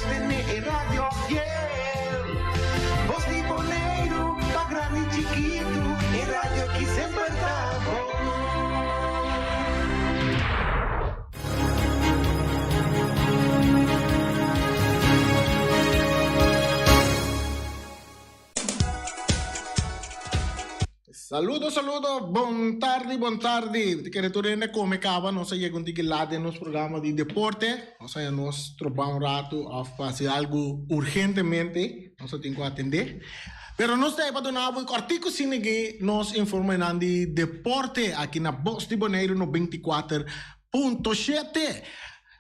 Sostene e radio fiel. Bos di Boneiru, pa grandi chikitu, e radio ki semper ta bon. Saludo saludo bon tardi bon tardi ta kere tur hende kome kaba nos a yega un tiki lat den nos programa di deporte nos a nos tropa un ratu of pa hasi algu urgentemente nos a tin ku atende pero nos ta e pa duna bo e kòrtiku asina ke nos informenan di deporte aki na Bos di Boneiru 94.7.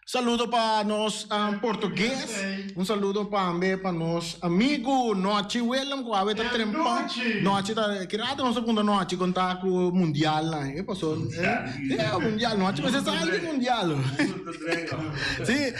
Saludo pa nos portugues, un saludo pambe pa nos amigu Nochi Willem ku awe ta trempan. Nochi ta ki rato nos a punta Nochi kon ta ku mundial nan ke paso eh mundial Nochi mester sa algu di mundial si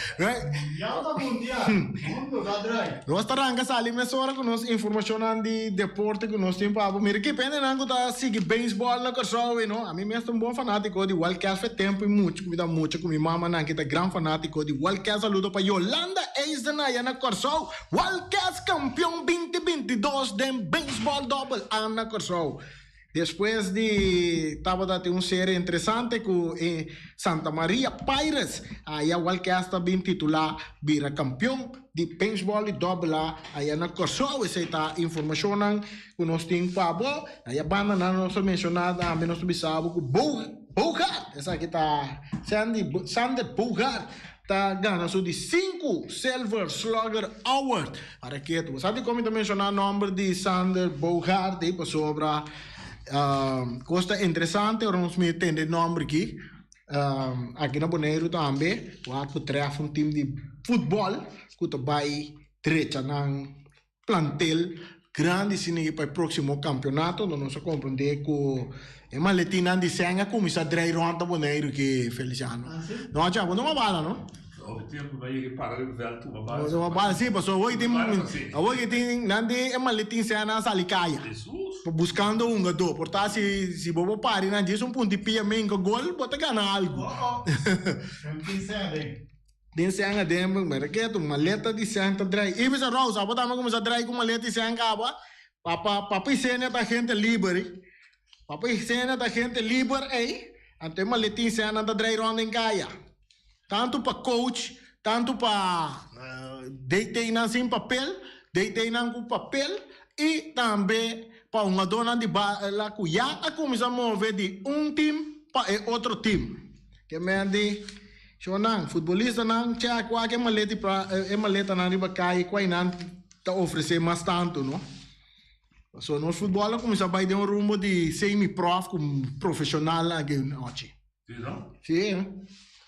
nos ta ranka sali mesora ku nos informashonnan di deporte ku nos tin pa bo mira ki pendenan ku ta sigui beisbòl na Kòrsou no ami mes ta un bon fanatiko di Wildcats fe tempu i muchu. Mi ta mucha ku mi mamanan ki ta gran fanátiko di Wildcats. Saludo pa Yolanda Eisden aya na Kòrsou. Wildcats kampion 2022 den beisbòl dòbel A na Kòrsou. Despues di tabata tin un serie interesante ku e Santa Maria Pirates, aya Wildcats ta bin titulá bira kampion di beisbòl di dòbel A aya na Kòrsou. Esei ta informashonnan ku nos tin pa bo. Aya bandanan nos a menshoná tambe nos ta bisa bo ku Bo. Boogaard, esaki ta Sandy, Sander Boogaard ta gana su di sinku Silver Slugger Award. Para ketu, bo sa dikon mi ta menshoná nòmber di Sander Boogaard ei? Pasobra kos ta interesante ora nos mira tende e nòmber aki. Aki na Boneiru tambe wak ku trèf un tim di futbòl ku ta bai drecha nan plantel grandi sini pa e proximo campeonato no nos a comprende cu e maletinnan di seng a cuminsa drei rond na Boneiru ki Feliciano no a chabo no a bala no Hopi tempo no a yega e para riba veld tuma bala tuma bala si pasobra awor ki tin awor ki tin nan di e maletin seng nan a sali caya buscando hungador por ta si si bo por pari nan djis un punti pia menka gol bo ta gana algo. Den sèn aden mi ta ketu, maleta di sèn ta drai. I bisa Rose, abo tambe kuminsá drai ku maleta di sèn kaba? Papa, papa Isenia ta hente liber ei. Papa Isenia ta hente liber ei, anto e maletin sènnan ta drai rònt den kaya. Tantu pa coach, tantu pa DT-nan sin papel, DT-nan ku papel i tambe pa hungadónan di bala ku ya a kuminsá move di un tim pa e otro tim. Ke men di. Shownan, futbolistanan chèk wak e maleta e maletanan riba kaya kua nan ta ofresé mas tantu no. Pasobra nos futbòl a kuminsá bai den un rumbo di semi prof ku profeshonal aki anochi. Sí no? Sí.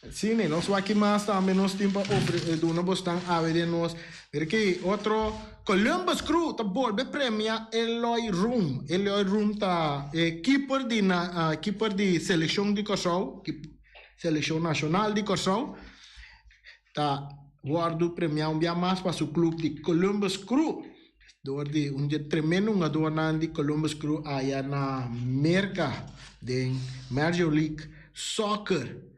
Sí ne, nos wak ki mas tambe nos tin pa ofre duna bosnan awe den nos. Mira ki otro Columbus Crew ta bolbe premia Eloy Room. Eloy Room ta e keeper di na keeper di selekshon di Kòrsou. Selekshon nashonal di Kòrsou ta wòrdu premiá un bia mas pa su klup di Columbus Crew dor di un dje tremendo hungadornan di Columbus Crew aya na Merka den Major League Soccer.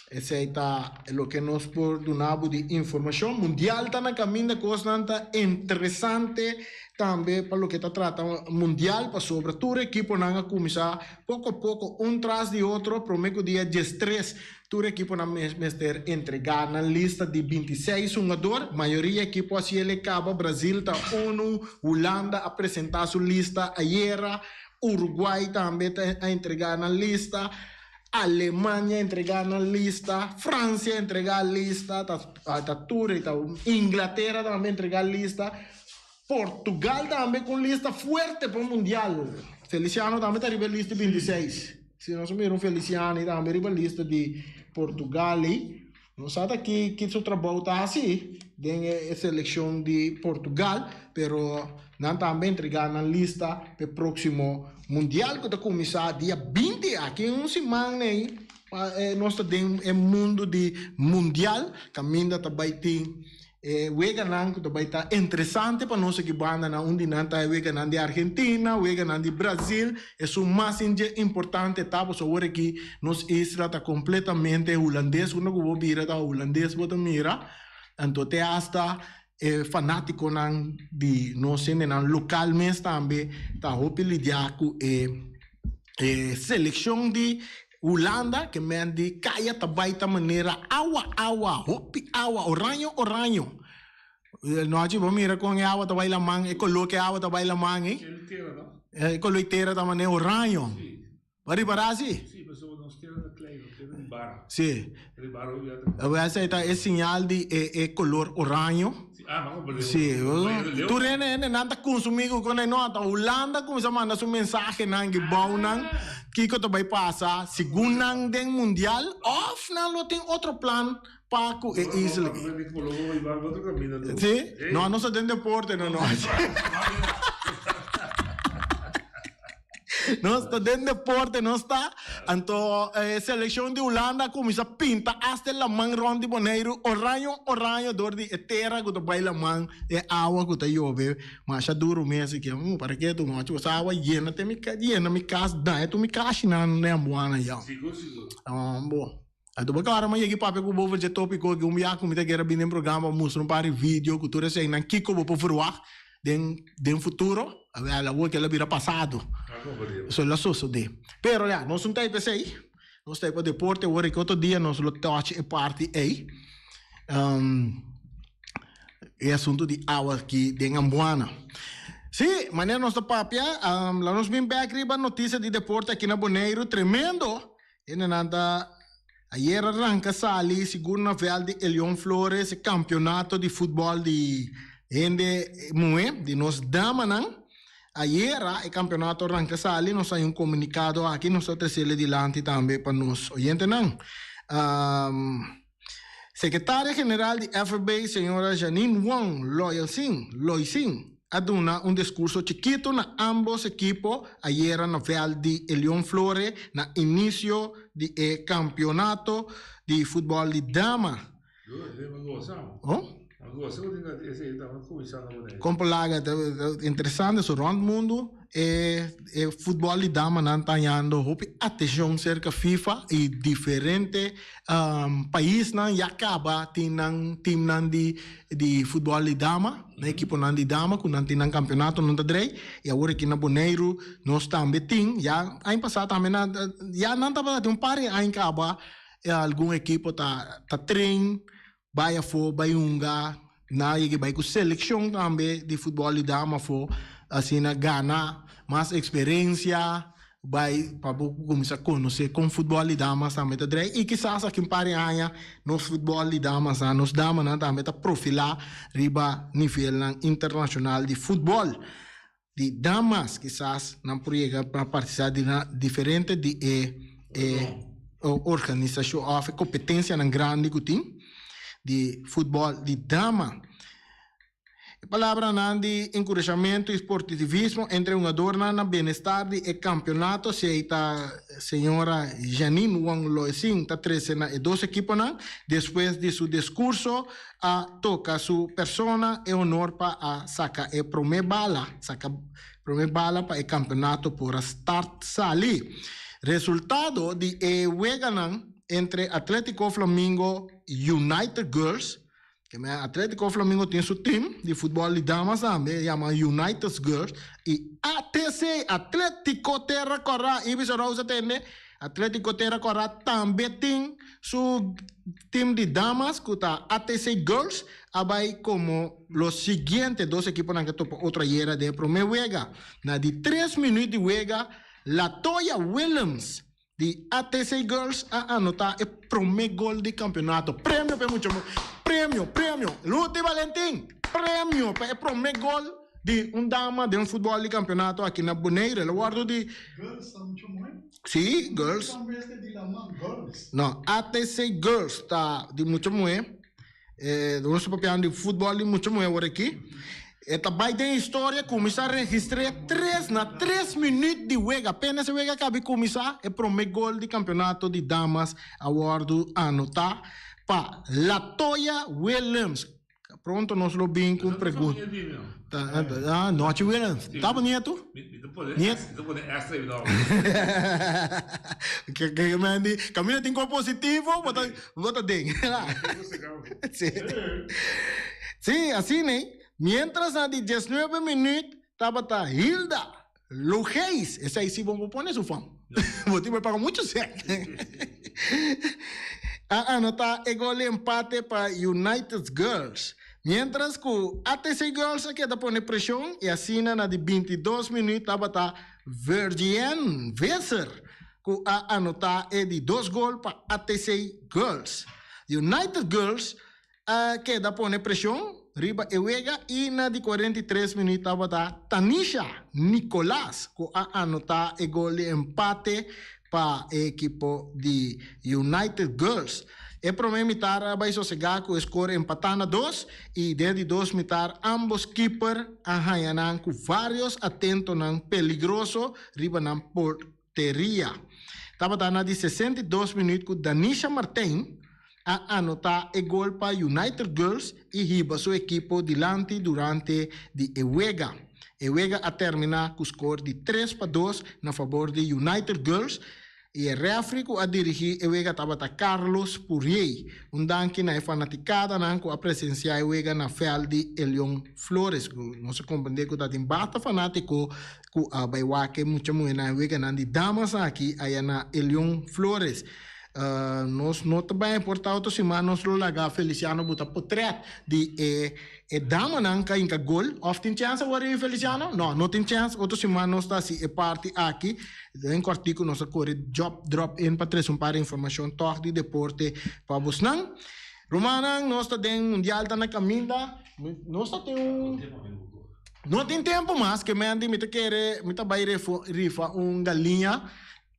Esei ta loke nos por duna bo di informashon. Mundial ta na kaminda, kosnan ta interesante tambe pa loke ta trata mundial pasobra tur ekiponan a kuminsá Poko poko, un tras di otro, prome ku dia diestres, tur ekiponan mester entregá nan lista di bintiseis hungador. Mayoria ekipo a siel e kaba, Brazil ta unu, Hulanda a presentá su lista ayera, Uruguay tambe ta a entregá nan lista, Alemania a entregá nan lista, Francia a entregá lista, ta ta tur e ta Inglatera tambe a entregá lista. Portugal tambe ku un lista fuerte pa mundial. Feliciano tambe ta riba e lista di 26. Si nos mira un Feliciano tambe riba lista di Portugal ei, nos sa ta ki ki su trabou ta hasi den e selekshon di Portugal, pero nan tambe entrega nan lista pa e próksimo mundial ku ta kuminsá dia 20 aki un siman ei pa nos ta den e mundu di mundial kaminda ta bai tin E weganan ku ta bai ta interesante pa nos aki bandanan, un di nan ta e weganan di Argentina, weganan di Brazil, esun mas importante ta pasobra awor aki nos isla ta kompletamente hulandes, unda ku bo bira ta hulandes bo ta mira. Anto te hasta e fanátikonan di nos hendenan lokal mes tambe ta hopi lidiá ku e e selekshon di Hulanda ke men di kaya ta bai ta manera awa awa, hopi awa, oraño oraño. Nochi bo mira kon e awa ta bai laman, e koló ke awa ta bai laman ei. E koló e tera ta manera oraño. Bo a ripará si? Sí, pasobra nos tera ta klei, nos tera di bara. Sí. Di bara hopi ya ta. Awor esei ta e señal di e e kolor oraño. Sí, ah, ma comprende. Sí, tur hende hende nan ta kunsumí ku kon ei no, ta Hulanda kuminsá manda su mensahenan gebounan kiko ta bai pasa segun nan den mundial òf nan lo tin otro plan pa ku e isla aki. Sí? No, nos ta den deporte no no. Nos ta den deporte nos ta. Anto e seleccion di Hulanda a cuminsa pinta hasta e laman rond di Boneiru oraño oraño door di e tera cu ta bay laman, e awa cu ta yobe masha duro mes y ke para ke tu macho esa awa yena te mi yena mi cas daña tur mi cashinan den Ambuana ya. Sigur sigur. Bo. Anto bo klara ma yegi papia ku bo over dje topiko aki un biaha ku mi ta kere bini den programa pa mustra un par di video ku tur eseinan kiko bo por verwagt den den futuro. Awel awor kila bira pasado. Eso lo sosode. Pero ya, nos un ta pa esei. Nos ta pa deporte awor aki otro dia nos lo touch e parti ei. E asunto di awa aki den Ambuana. Si, manera nos ta papia, la nos bin bek riba notisia di deporte aki na Boneiru. Tremendo! Hendenan ta ayer a ranka sali sigur na veld di Elion Flores e kampionato di futbòl di hende muhé di nos damanan. Ayera e kampionato a ranka sali, nos a haña un komunikado aki, nos ta tresele dilanti tambe pa nos oyentenan. Sekretaria General di FB, señora Janine Wong Loyalsin, Loysin, a duna un diskurso chikitu na ambos ekipo ayera na vèlt di Elion Flore na inisio di e kampionato di futbòl di dama. Oh? Kon por laga ta interesante so rònt mundu e e futbòl di damanan ta hañando hopi atenshon serka FIFA i diferente paisnan ya kaba tin nan timnan di di futbòl di dama, nan ekiponan di dama ku nan tin nan kampionatonan ta drei i awor aki na Boneiru nos tambe tin ya aña pasá tambe nan ya nan tabata tin un par di aña kaba algun ekipo ta ta train Bai afó, bai hunga, nan a yega bai ku selekshon tambe di futbòl di dama afó, asina gana mas eksperensia, bai pa bo kuminsá konosé kon futbòl di damas tambe ta drei i kisas aki un par di aña nos futbòl di damas, nos damanan tambe ta profilá riba nivelnan internashonal di futbòl di damas kisas nan por yega pa partisipá di na diferente di e e organisashon òf e kompetensianan grandi ku tin di futbòl di dama. E palabranan di enkurashamentu i sportitivismo entre hungadornan na benestar di e kampionato si ei ta señora Janine Wong Loesin ta trese na e dos ekiponan despues di su deskurso a toca su persona e honor pa a saca e prome bala, saca prome bala pa e campeonato por a start sali. Resultado di e weganan entre Atletico Flamingo United Girls, ke men Atletico Flamingo tin su team di futbol di damas tambe, e yama United Girls, y ATC, Atletico Terra Cora, Ibis Rosa tende, Atletico Terra Cora tambe tin su team di damas cu ta ATC Girls a bay como lo siguiente dos equiponan ke topa otro ayera den e prome wega. Na di tres minuut di wega Latoya Willems di ATC Girls a anota e prome gol di campeonato. Premio pa e mucha premio premio Luti Valentin premio pa e prome gol di un dama den futbol di campeonato aki na Bonaire. Lo wordo di Girls ta mucho mooi. Sí, girls. No, ATC Girls ta di mucho muhe. Eh, nos ta papiando di futbol di mucho muhe awor aki. E ta bai den historia, cuminsa registre tres na tres minuut di wega. Apenas e wega cabi cuminsa, e prome gol di campeonato di damas a wordo anota pa Latoya Willems. Pronto nos lo bin cu un pregunta. Ah, Nochi Williams. Taba nieto? Mi ta pone Niet? mi ta pone extra i no. Ke ke men di, camina tin ko positivo, bo ta bo ta den. Sí. Sí, asina ei. Mientras na di 19 minuut tabata Hilda Logeis, esei si bo por pone su fam. Bo tin por paga mucho sèn. A anota e gol di empate pa United Girls. Mientras ku ATC Girls a keda pone preshon i asina na di 22 minuut tabata Virgien Visser ku a anota e di dos gol pa ATC Girls. United Girls a keda pone preshon riba e wega i na di 43 minuut tabata Tanisha Nicolaas ku a anotá e gol di empate pa e ekipo di United Girls. E promé mitar a bai sosegá ku e skor empatá na dos i den di dos mitar ámbos kiper a haña nan ku vários atentonan peligroso riba nan porteria. Tabata na di 62 minuut ku Danisha Martijn a anotá e gol pa United Girls i hiba su ekipo dilanti durante di e wega. E wega a terminá ku skor di 3-2 na fabor di United Girls i e rèfri ku a dirigí e wega tabata Carlos Puriey. Un danki na e fanatikadanan ku a presensiá e wega na vèlt di Elion Flores. Nos a komprendé ku ta tin basta fanátiko ku a bai wak e mucha muhénan e weganan di damas aki aya na Elion Flores. Nos no ta bai importa otro siman nos lo laga Feliciano buta potret di e e damanan ka hinka gol of tin chance awor riba Feliciano? No, no tin chance otro siman nos ta hasi e parti aki den kortiku nos a kore job drop in pa trese un par di informashon tog di deporte pa bosnan. Rumannan nos ta den mundial ta na kaminda nos ta tin un no tin tempo mas ke Mandy mi ta kere mi ta bai rifa un galiña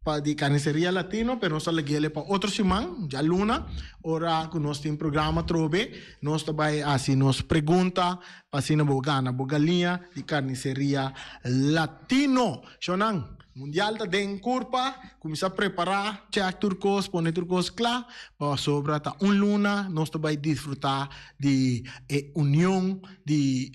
pa di Carniceria Latino, pero nos ta lagu'e pa otro siman, djaluna, ora ku nos tin programa atrobe, nos ta bai hasi nos pregunta pa asina bo gana bo galiña di Carniceria Latino. Shownan, Mundial ta den kurpa, kuminsá prepará, chèk tur kos, pone tur kos kla, pasobra ta un luna nos ta bai disfrutá di e union di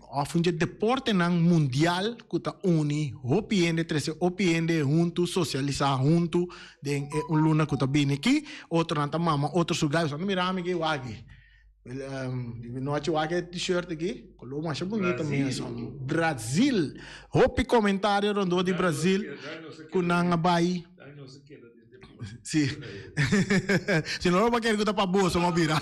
Òf un dje deportenan mundial ku ta uni hopi hende, trese hopi hende huntu, sosialisá huntu den e un luna ku ta bini aki. Otronan ta mama otro su gai. Boso a mira mi aki wak aki. Mi nochi wak e t-shirt aki, koló masha bunita mes. Brazil! Hopi komentario rondó di Brazil ku nan a bai. Si. Si no lo bo kere ku ta pa boso mo bira.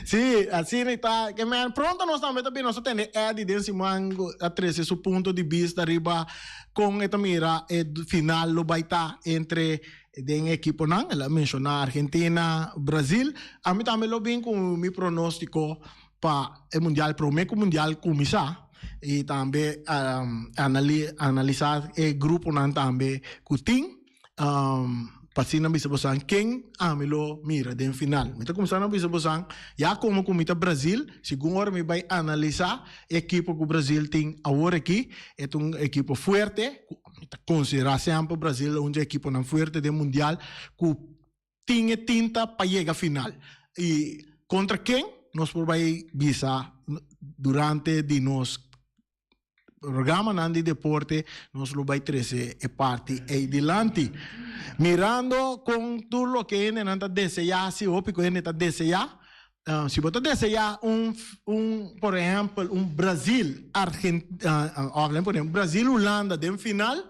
Si, asina ta. Ke men pronto nos tambe ta bini nos ta tende Eddie den siman ku a trese su punto di bista riba kon e ta mira e final lo bai ta entre den e ekiponan. El a menshoná Argentina, Brazil. Ami tambe lo bin ku mi pronóstiko pa e mundial promé ku mundial kuminsá i tambe analisá e gruponan tambe ku tin pa asina bisa bosan ken ami lo mira den final. Mi ta kuminsá na bisa bosan ya komo ku mi ta Brazil segun ora mi bai analisá e ekipo ku Brazil tin awor aki e ta un ekipo fuerte ku mi ta konsiderá semper Brazil un di e ekiponan fuerte den mundial ku tin e tinta pa yega final. I kontra ken nos por bai bisa durante di nos programanan di deporte nos lo bai trese e parti ei dilanti. Mirando kon tur loke hendenan ta deseá, si hopi ku hende ta deseá, si bo ta deseá un un por ehèmpel un Brazil Argen òf laga mi pone Brazil Hulanda den final,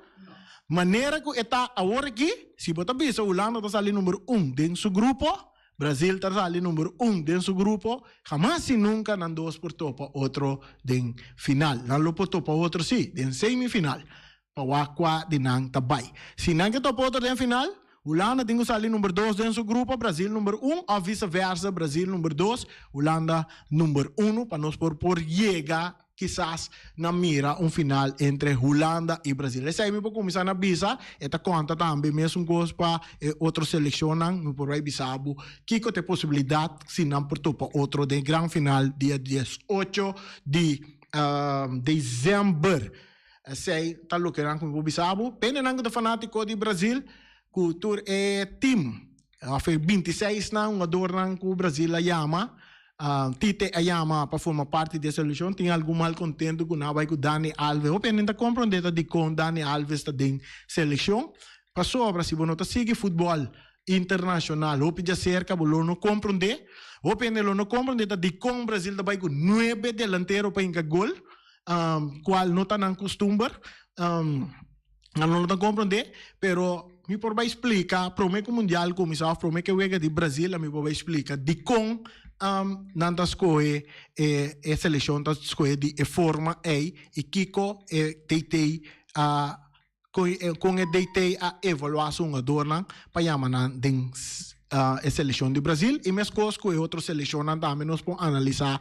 Manera ku e ta awor aki, si bo ta bisa Hulanda ta sali number un den su grupo, Brazil ta sali number un den su grupo, hamas i nunka nan dos por topa otro den final. Nan lo por topa otro si, den semifinal, pa wak kua di nan ta bai. Si nan ke topa otro den final, Hulanda tin ku sali number dos den su grupo, Brazil number un, òf vise versa, Brazil number dos, Hulanda number uno, pa nos por por yega Kisas nan mira un final entre Hulanda i Brazil. Esei mi por kuminsá na bisa, e ta konta tambe mesun kos pa e otro selekshonnan. Mi por bai bisa bo kiko ta e posibilidat si nan por topa otro den e gran final dia 18 di desèmber. Esei ta loke nan ku mi por bisa bo. Pendenan ku ta fanátiko di Brazil ku tur e tim òf e 26 nan hungadornan ku Brazil a yama. Tite a yama pa forma parti di e selekshon. Tin algun malkontentu ku nan a bai ku Dani Alves. Hopi hende ta komprondé ta dikon Dani Alves ta den selekshon. Pasobra si bo no ta sigui futbòl internashonal hopi djaserka bo lo no komprondé. Hopi hende lo no komprondé ta dikon Brazil ta bai ku nuebe delantero pa hinka gol, kual no ta nan kustumber. Nan lo no ta komprondé, pero mi por bai splika promé ku mundial kuminsá òf promé ku e wega di Brazil mi por bai splika dikon nan ta skohe e selekshon ta skohe di e forma ei i kiko e DT a kon e DT a evaluá su hungadornan pa yama nan den e selekshon di Brazil i meskos ku e otro selekshonnan tambe nos por analisá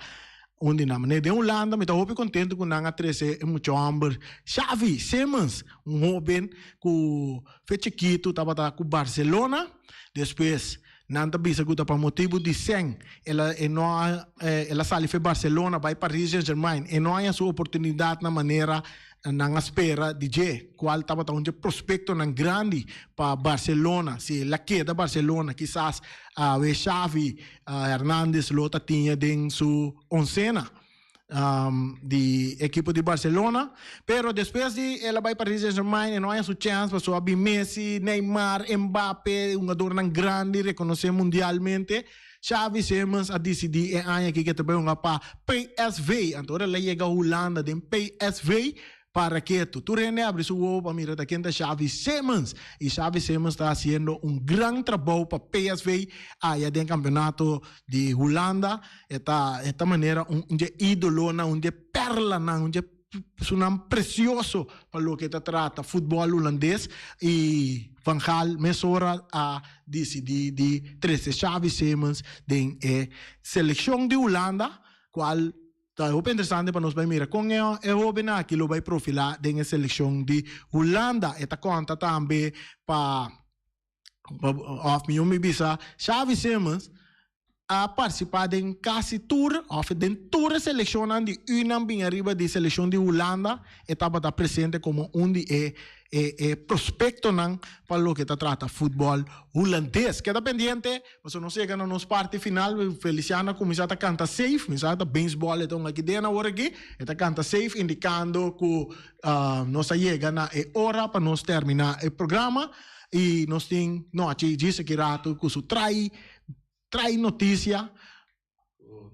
Un di nan. Manera den Hulanda mi ta hopi contento cu nan a trece e mucha homber Xavi Simons, un hoben cu fe chikito tabata cu Barcelona, despues nan ta bisa cu ta pa motibo di cen el a e no a el a sali fe Barcelona bay Paris Saint Germain, e no haña su oportunidad na manera Nan a spera di dje, cual tabata un dje prospectonan grandi pa Barcelona. Si el a keda Barcelona, kisas awe Xavi Hernandez lo ta tiña den su oncena di ekipo di Barcelona. Pero despues di el a bay Paris Saint-Germain e no haña su chance pasobra a bin Messi, Neymar, Mbappe, hungadornan grandi reconoce mundialmente. Xavi Simons a disidí e aña aki ke ta bai hunga pa PSV. Anto ora el a yega Hulanda den PSV para ketu. Tur hende a abri su wowo pa mira ta ken ta Xavi Simons. I Xavi Simons ta hasiendo un gran trabou pa PSV aya den kampeonato di Hulanda. E ta e ta manera un dje idolonan, un dje perlanan, un dje. Sunan precioso pa loke ta trata futbol hulandes y Van Gaal mesora a dicidi di trece Xavi Simons den e seleccion di Hulanda, cual ta hopi interesante pa nos bay mira con e hoben aki lo bay profila den e seleccion di Hulanda. E ta conta tambe pa of miho mi bisa Xavi Simons a participa den casi tur of den tur e seleccionnan di Unan bin ariba di seleccion di Hulanda e tabata presente como un di e e e prospectonan pa loke ta trata futbol Hulandes. Keda pendiente pasobra nos yega na nos parti final Feliciano a cuminsa ta canta safe mi sa ta baseball e ta un aki den awor aki e ta canta safe indicando cu nos a yega na e ora pa nos termina e programa. I nos tin nochi djis aki rato ku su trai trai notisia.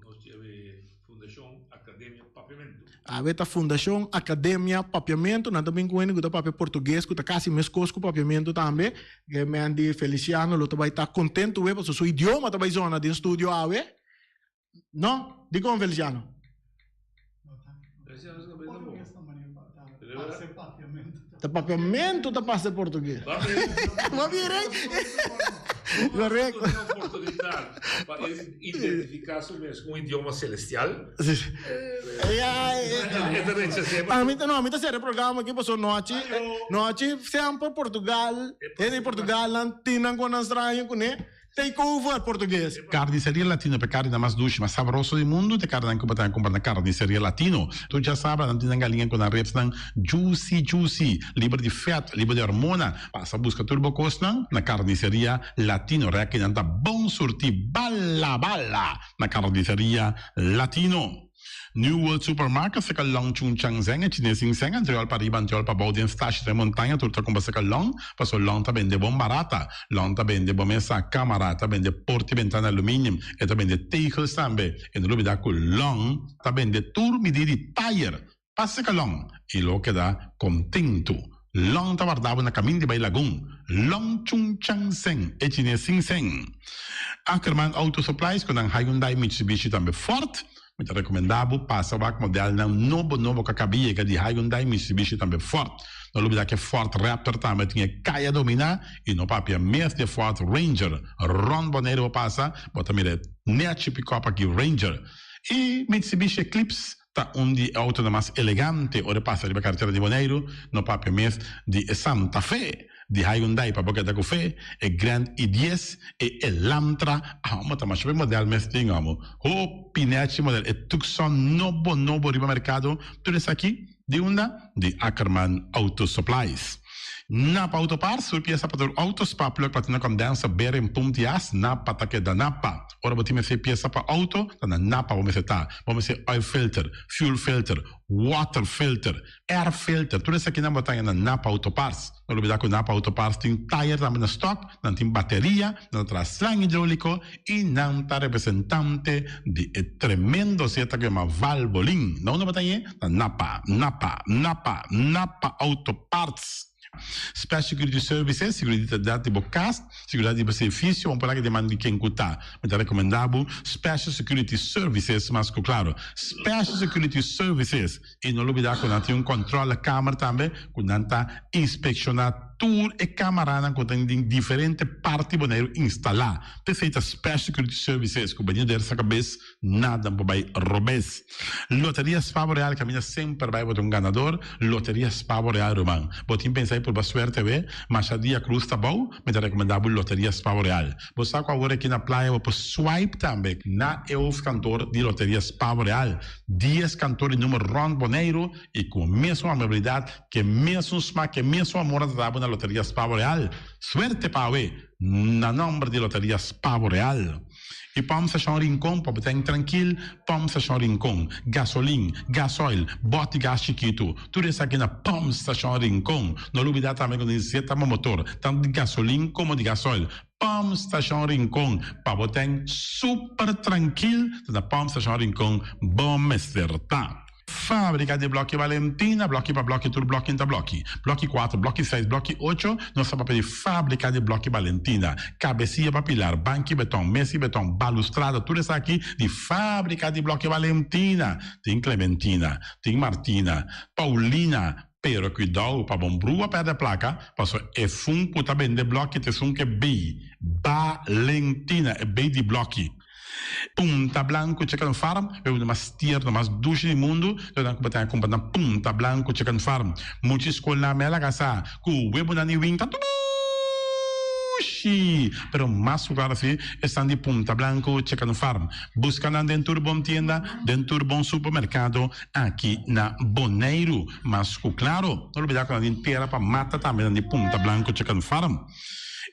Nos djebe Fundashon Akademia Papiamentu. Awe ta Fundashon Akademia Papiamentu. Nan ta bin ku hende ku ta papia portugues ku ta kasi meskos ku papiamentu tambe. E men di Feliciano lo ta bai ta kontentu we pasobra su idioma ta bai zona den studio awe. No? Dikon Feliciano? Ta papiamentu ta pasa portugues. Bo mira ei? Correcto. Pa identifica su mes cu un idioma celestial. Ami ta, no, ami ta cera e programa aki pasobra nochi, nochi semper Portugal, hende di Portugal nan tin nan con nan straño cune. Take over portugues. Carniceria Latino pa e carninan mas dushi, mas sabroso di mundu ta e carninan cu bo ta cumpra na Carniceria Latino. Tur djasabra nan tin nan galiña cu nan ribsnan juicy juicy, liber di vet, liber di hormona. Pasa busca tur bo cosnan na Carniceria Latino. Rekinan ta bon surti bala bala na Carniceria Latino. New World Supermarket seka long Chung Chang Zeng e chines sin seng antriol pa riba antriol pa bou den stashi den montaña tur ta kumpra seka long paso long ta bende bon barata long ta bende bo mesa kamara ta bende porti bentana aluminium e ta bende tegels tambe e no lubida ku long ta bende tur midi di tayer pa seka long i lo keda kontentu long ta warda bo na kamin di bai lagun long Chung Chang Zeng e chines sin seng Ackerman Auto Supplies ku nan Hyundai Mitsubishi tambe Ford Mi ta rekomendá bo pasa wak modelnan nobo nobo ku a kaba yega di Hyundai, Mitsubishi tambe Ford. No lubidá ku e Ford Raptor tambe tin e kaya dominá i no papia mes di e Ford Ranger. Rònt Boneiru bo pasa, bo ta mira e nèchi pikòp aki Ranger. I Mitsubishi Eclipse ta un di e outonan mas elegante ora e pasa riba karetera di Boneiru, no papia mes di e Santa Fe. Di Hyundai pa bo keda ku fe, e Grand i dies, e Elantra, amo ta masha hopi model mes tin amo. Hopi nechi model, e Tucson nobo nobo riba merkado, tur esaki di unda? Di Ackerman Auto Supplies. Napa Auto Parts, tur piesa pa tur auto, spark plug, platina condenser, bearing, pump di as, Napa ta keda Napa. Ora bo tin mester piesa pa auto, ta na Napa bo mester ta. Bo mester oil filter, fuel filter, water filter, air filter, tur esakinan bo ta haña na Napa Auto Parts. No lubida ku Napa Auto Parts tin tayer tambe na stock, nan tin bateria, nan ta traha slang hidrouliko i nan ta representante di e tremendo zeta ku yama Valvoline. Na unda bo ta hañ'é? Na Napa, Napa, Napa, Napa Auto Parts. Special Security Services, Seguridat di bo kas, seguridat di bo servisio, un palabra di man di ken ku ta. Mi ta rekomendá bo Special Security Services mas ku klaro. Special Security Services. I no lubidá ku nan tin un kòntròlekamer tambe ku nan ta inspekshoná tur e kamaranan ku ta den diferente parti Boneiru instalá. P'esei ta Special Security Services ku bini der sa kabes Nada por bai robes. Loteria Spavo Real caminda semper bai bo ta un ganador. Loteria Spavo Real ruman. Bo tin pensa di purba suerte awe? Masha dia cruz ta bou, mi ta recomenda bo Loteria Spavo Real. Bo sa cu awor aki na playa bo por swipe tambe na e hoofdkantoor di Loteria Spavo Real. Dies kantoor di numero rond Boneiru y cu mesun amabilidad, ke mesun smak, ke mesun amor nan ta dabo na Loteria Spavo Real. Suerte pa awe na nomber di Loteria Spavo Real. I pòmp stashon Rincon pa bo ta en trankil, pòmp stashon Rincon, gasolin, gasoil, bòt di gas chikitu, tur esaki na pòmp stashon Rincon. No lubidá tambe ku tin zeta pa motor, tantu di gasolin komo di gasoil. Pòmp stashon Rincon pa bo ta en super trankil, ta na pòmp stashon Rincon bo mester ta. Fábrika di blòki Valentina, blòki pa blòki tur blòki ta blòki. Blòki kuater, blòki seis, blòki ocho, nos ta papia di fábrika di blòki Valentina. Kabesia pa pilar, banki beton, mesi beton, balustrada, tur esaki di fábrika di blòki Valentina. Tin Clementina, tin Martina, Paulina, pero kuidou pa bon brua pèrdè plaka, pasobra esun ku ta bende blòki ta esun ku e bei Valentina, e bei di blòki. Punta Blanco Chicken Farm, e un mas tierno, mas dushi di mundu, lo nan ku bo ta kumpra na Punta Blanco Chicken Farm. Mucha skolnan me a laga sa ku webunan di win ta dushi, pero mas ku klaro si esnan di Punta Blanco Chicken Farm. Buska nan den tur bon tienda, den tur bon supermerkado aki na Boneiru. Mas ku klaro, no lubida ku nan tin tera pa mata tambe nan di Punta Blanco Chicken Farm.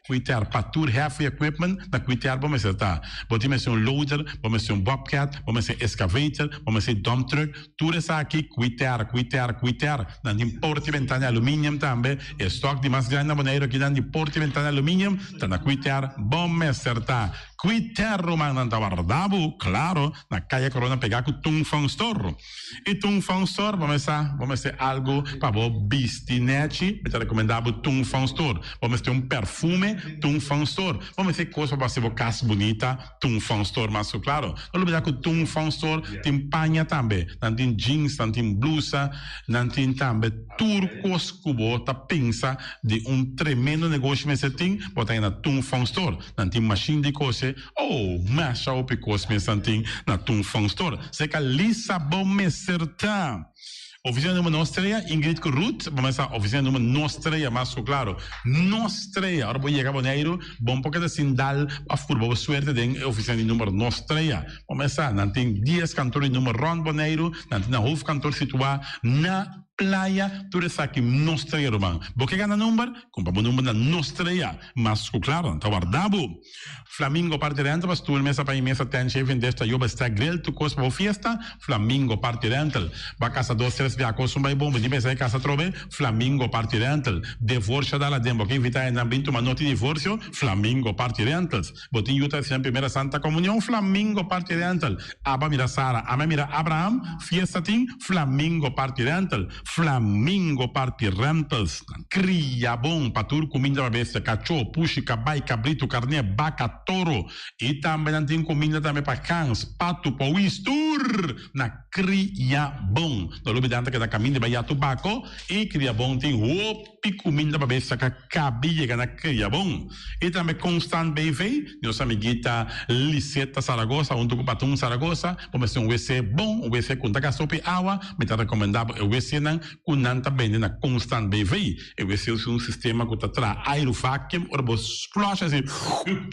Kuiter pa tur heavy equipment na kuiter bo mester ta. Bo tin mester un loader, bo mester un bobcat, bo mester excavator, bo mester dump truck, tur esaki kuiter, kuiter, kuiter. Nan tin porta y ventana di aluminium tambe. E stock di mas grandi na Boneiru aki nan di porta y ventana di aluminium ta na kuiter bo mester ta. Kuiter rumannan ta warda bo, claro, na Kaya Corona pega ku Tung Fong Store. I Tung Fong Store bo mester bo mester algu pa bo bisti nechi, mi ta rekomendá bo Tung Fong Store. Bo mester un perfume, Tung Fong Store. Bo mester kos pa bo hasi bo kas bunita, Tung Fong Store mas ku klaro. No lubidá ku Tung Fong Store tin paña tambe. Nan tin jeans, nan tin blusa, nan tin tambe tur kos ku bo ta pensa di un tremendo negoshi mester tin, bo ta haña na Tung Fong Store. Nan tin mashin di kose. Oh, masha hopi kos mes nan tin na Tung Fong Store. Seka Lisa bo mester ta. Oficina numero nos trea, Ingrid ku Ruth, bo mester sa oficina numero nos trea mas ku klaro. Nos trea, ora bo yega Boneiru, bon por keda sin dal of purba bo suerte den e oficina di numero nos trea. Bo mester sa, nan tin dies kantor di numero rond Boneiru, nan tin nan hoofdkantoor situa na Playa, tur esaki nos trea ruman. Bo ke gana number? Kumpra bo number na nos trea. Mas ku klaro, nan ta warda bo. Flamingo Party Rental pa stoel, mesa pa i mesa, tent, shaving dish, tayoba, stack, grill, tur kos pa bo fiesta, Flamingo Party Rental. Bo a kasa dos, tres bia kos un bai bon, bo tin pensa e kasa atrobe, Flamingo Party Rental. Devorsio dal aden, bo ke invita hendenan bin tuma noti divorsio, Flamingo Party Rentals. Bo tin yu ta hasi nan primera Santa Comunion, Flamingo Party Rental. Aba mira Sara, ame mira Abraham, fiesta tin, Flamingo Party Rental. Flamingo Party Rentals. Cria bon pa tur cuminda pa bestia, cacho, pushi, cabai, cabrito, carne, baca, toro. Y tambe nan tin cuminda tambe pa gans, patu, powis, tur na Cria Bon. No lubida nan ta keda caminda bay ya Tubaco y Cria Bon tin hopi cuminda pa bestia ca cabi yega na Cria Bon. Y tambe Constant BV, nos amiguita Liseta Zaragoza hunto cu Patun Zaragoza, bo mester un wc bon, un wc cu no ta gasta hopi awa, mi ta recomenda bo e wcnan. nan ku nan ta bende na Constant BV. E wc usa un sistema ku ta traha airu vacuum, ora bo flush asi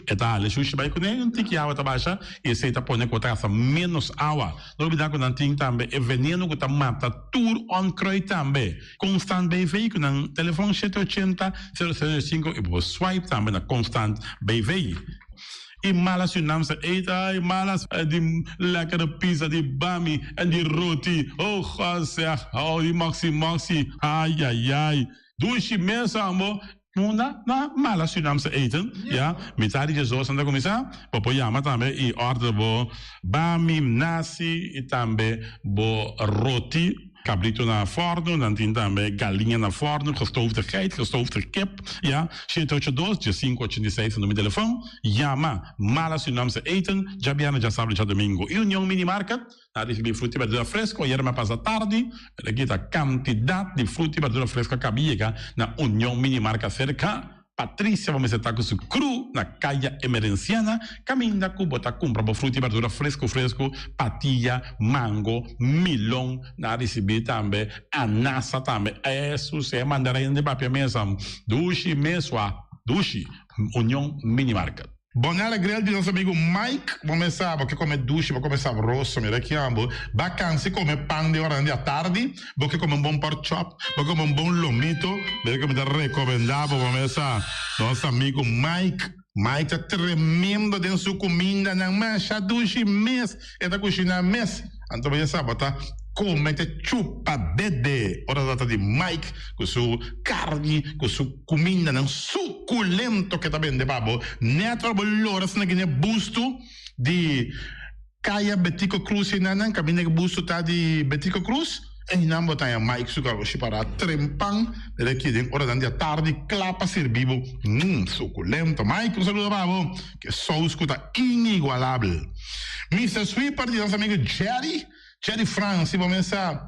e ta hala e shushi bai kuné, un tiki awa ta basha i esei ta pone ku bo ta gasta ménos awa. No olbidá ku nan tin tambe e veneno ku ta mata tur onkruid tambe. Constant BV ku nan telefòn shete ochenta, sero sero sinku i bo por swipe tambe na Constant BV. I malas Surinaamse eten, ai malas di lekkere pizza, di bami en di roti, oh God zeg, oh di moxi moxi, ai ai ai, dushi mes ambo, unda na malas Surinaamse eten, ya, mitad di diesdos nan ta cuminsa, bo por yama tambe i order bo bami, nasi i tambe bo roti. Cabrito na forno, nan tin tambe galiña na forno, gestoofde geit, gestoofde kip, ya, shete ocho dos, diesinco ochenta i seis ta numero di telefon, yama Mala Surinaamse Eten, djabièrnè, djasabra, djadomingo. I Union Mini Market, nan a ricibi fruta i berdura fresco, ayera mi a pasa tardi, pero aki ta cantidad di fruta i berdura fresco a caba yega na Union Mini Market cerca. Patricia bo mester ta ku su kru na Kaya Emerenciana kaminda ku bo ta kumpra bo fruta i berdura fresku fresku, patia, mango, milon, nan a risibí tambe anasa tambe, esus e mandarin di papia mesa dushi mesua dushi, Union Mini Market. Bonella Grill di nos amigo Mike, bo mes sa bo ke come dushi, bo come sabroso, mira ki ambo, ba cansi come pan den oranan di atardi, bo ke come un bon pork chop, bo ke come un bon lomito, mira ke mi ta recomenda bo, bo mes sa nos amigo Mike, Mike ta tremendo den su cumindanan, masha dushi mes e ta cushina mes. Anto bo ya sa bo ta come te chupa dede ora ta trata di Mike cu su carni cu su cumindanan suculento ke ta bende pa bo. Net ora bo lora asina gine busto di Caya Betico Cruz enanan caminda ke busto ta di Betico Cruz einan bo ta haña Mike su garoshi para trempan mira aki den oranan di atardi cla pa sirbi bo. Mmm suculento Mike un saludo pa bo. Ke sous ku ta inigualabel. Mister Sweeper di nos amigo Jerry, Jerry Frans, si bo mesa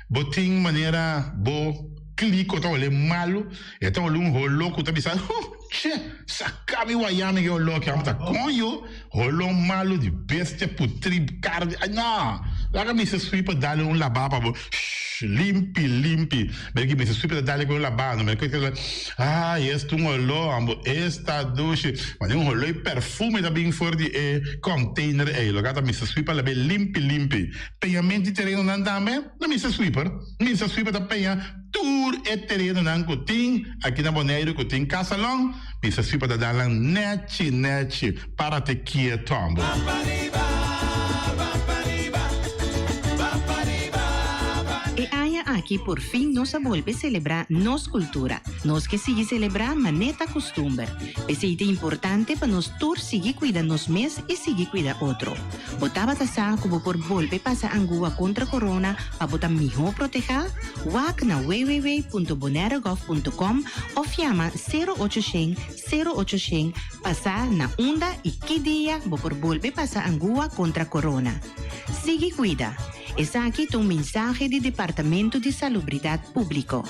bo tin manera bo kliko ta hole malu, e ta hole un holo ku ta bisa, huh, che, saka mi waya mi ke holo aki, amo ta koño, holo malu di bestia putri karni, ay no, laga Mister Sweeper dale un laba pa bo, shh, limpi, limpi. Mira ki mester super ta dale ku un labano. Mira ku ay esta un oló ambo esta dushi. Mane un oló y perfume ta bin for di e container ey. Loke ta Mister Sweeper labe limpi limpi. Peñament di terenonan tambe na Mister Sweeper. Mister Sweeper ta peña tur e terenonan ku tin aki na Boneiru ku tin Casalon. Mister Sweeper ta dal nan nechi nechi. Parate kieto ambo. E aña aki por fin nos a bolbe selebrá nos kultura. Nos ke sigui selebrá manera ta kustumber. P'esei ta importante pa nos tur sigui kuida nos mes i sigui kuida otro. Bo tabata sa ku bo por bolbe pasa angua kontra korona pa bo ta mihó protehá? Wak na www.bonairogov.com òf yama sero ocho shen sero ocho shen pa sa na unda i ki dia bo por bolbe pasa angua kontra korona. Sigui kuida! Esaki ta un mensahe di Departamento di Salubridat Públiko.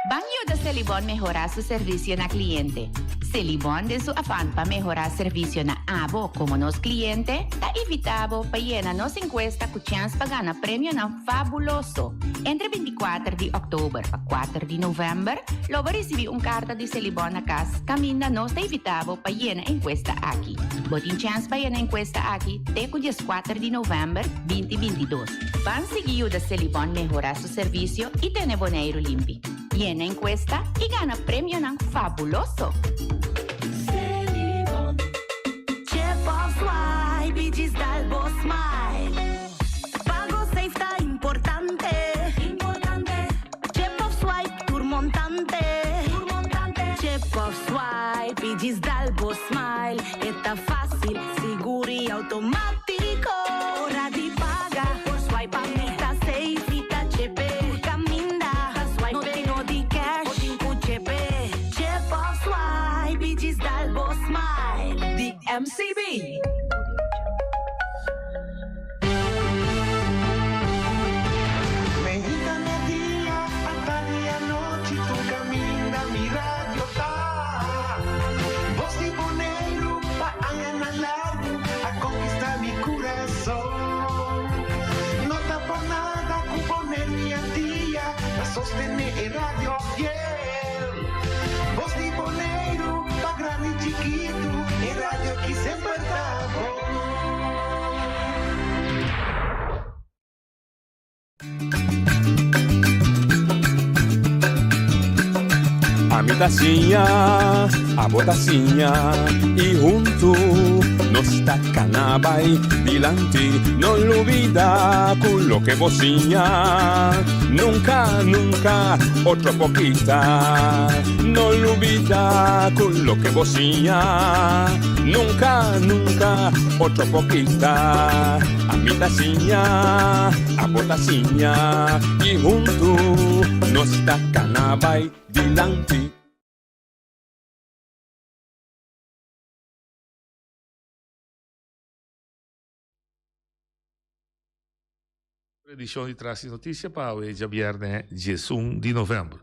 Ban yuda Selibon mehorá su servisio na kliente. Selibon den su afan pa mehorá servisio na abo komo nos kliente, ta invitá bo pa yena nos enkuesta ku chèns pa gana premionan fabuloso. Entre bintikuater di òktober pa kuater di novèmber lo bo risibí un karta di Selibon na kas kaminda nos ta invitá bo pa yena enkuesta aki. Bo tin chèns pa yena enkuesta aki te ku dieskuater di novèmber binti 22. Ban sigui yuda Selibon mehorá su servisio i tene Boneiru limpi. Yena enkuesta i gana premionan fabuloso! MCB. Meinta media, atardi anochi, tur caminda mi radio ta. Sostené e radio fiel. Bos di Boneiru, pa grandi chikitu, e radio ki semper ta bon. Ami ta siña, abo ta siña y huntu nos ta cana bay dilanti. No lubida cu loke bo siña nunca, nunca otro por kita. No lubida cu loke bo siña nunca, nunca otro por kita. Ami ta siña, abo ta siña y huntu nos ta cana bay dilanti. Edicion di Tras di Noticia pa awe djabierne diesun di november.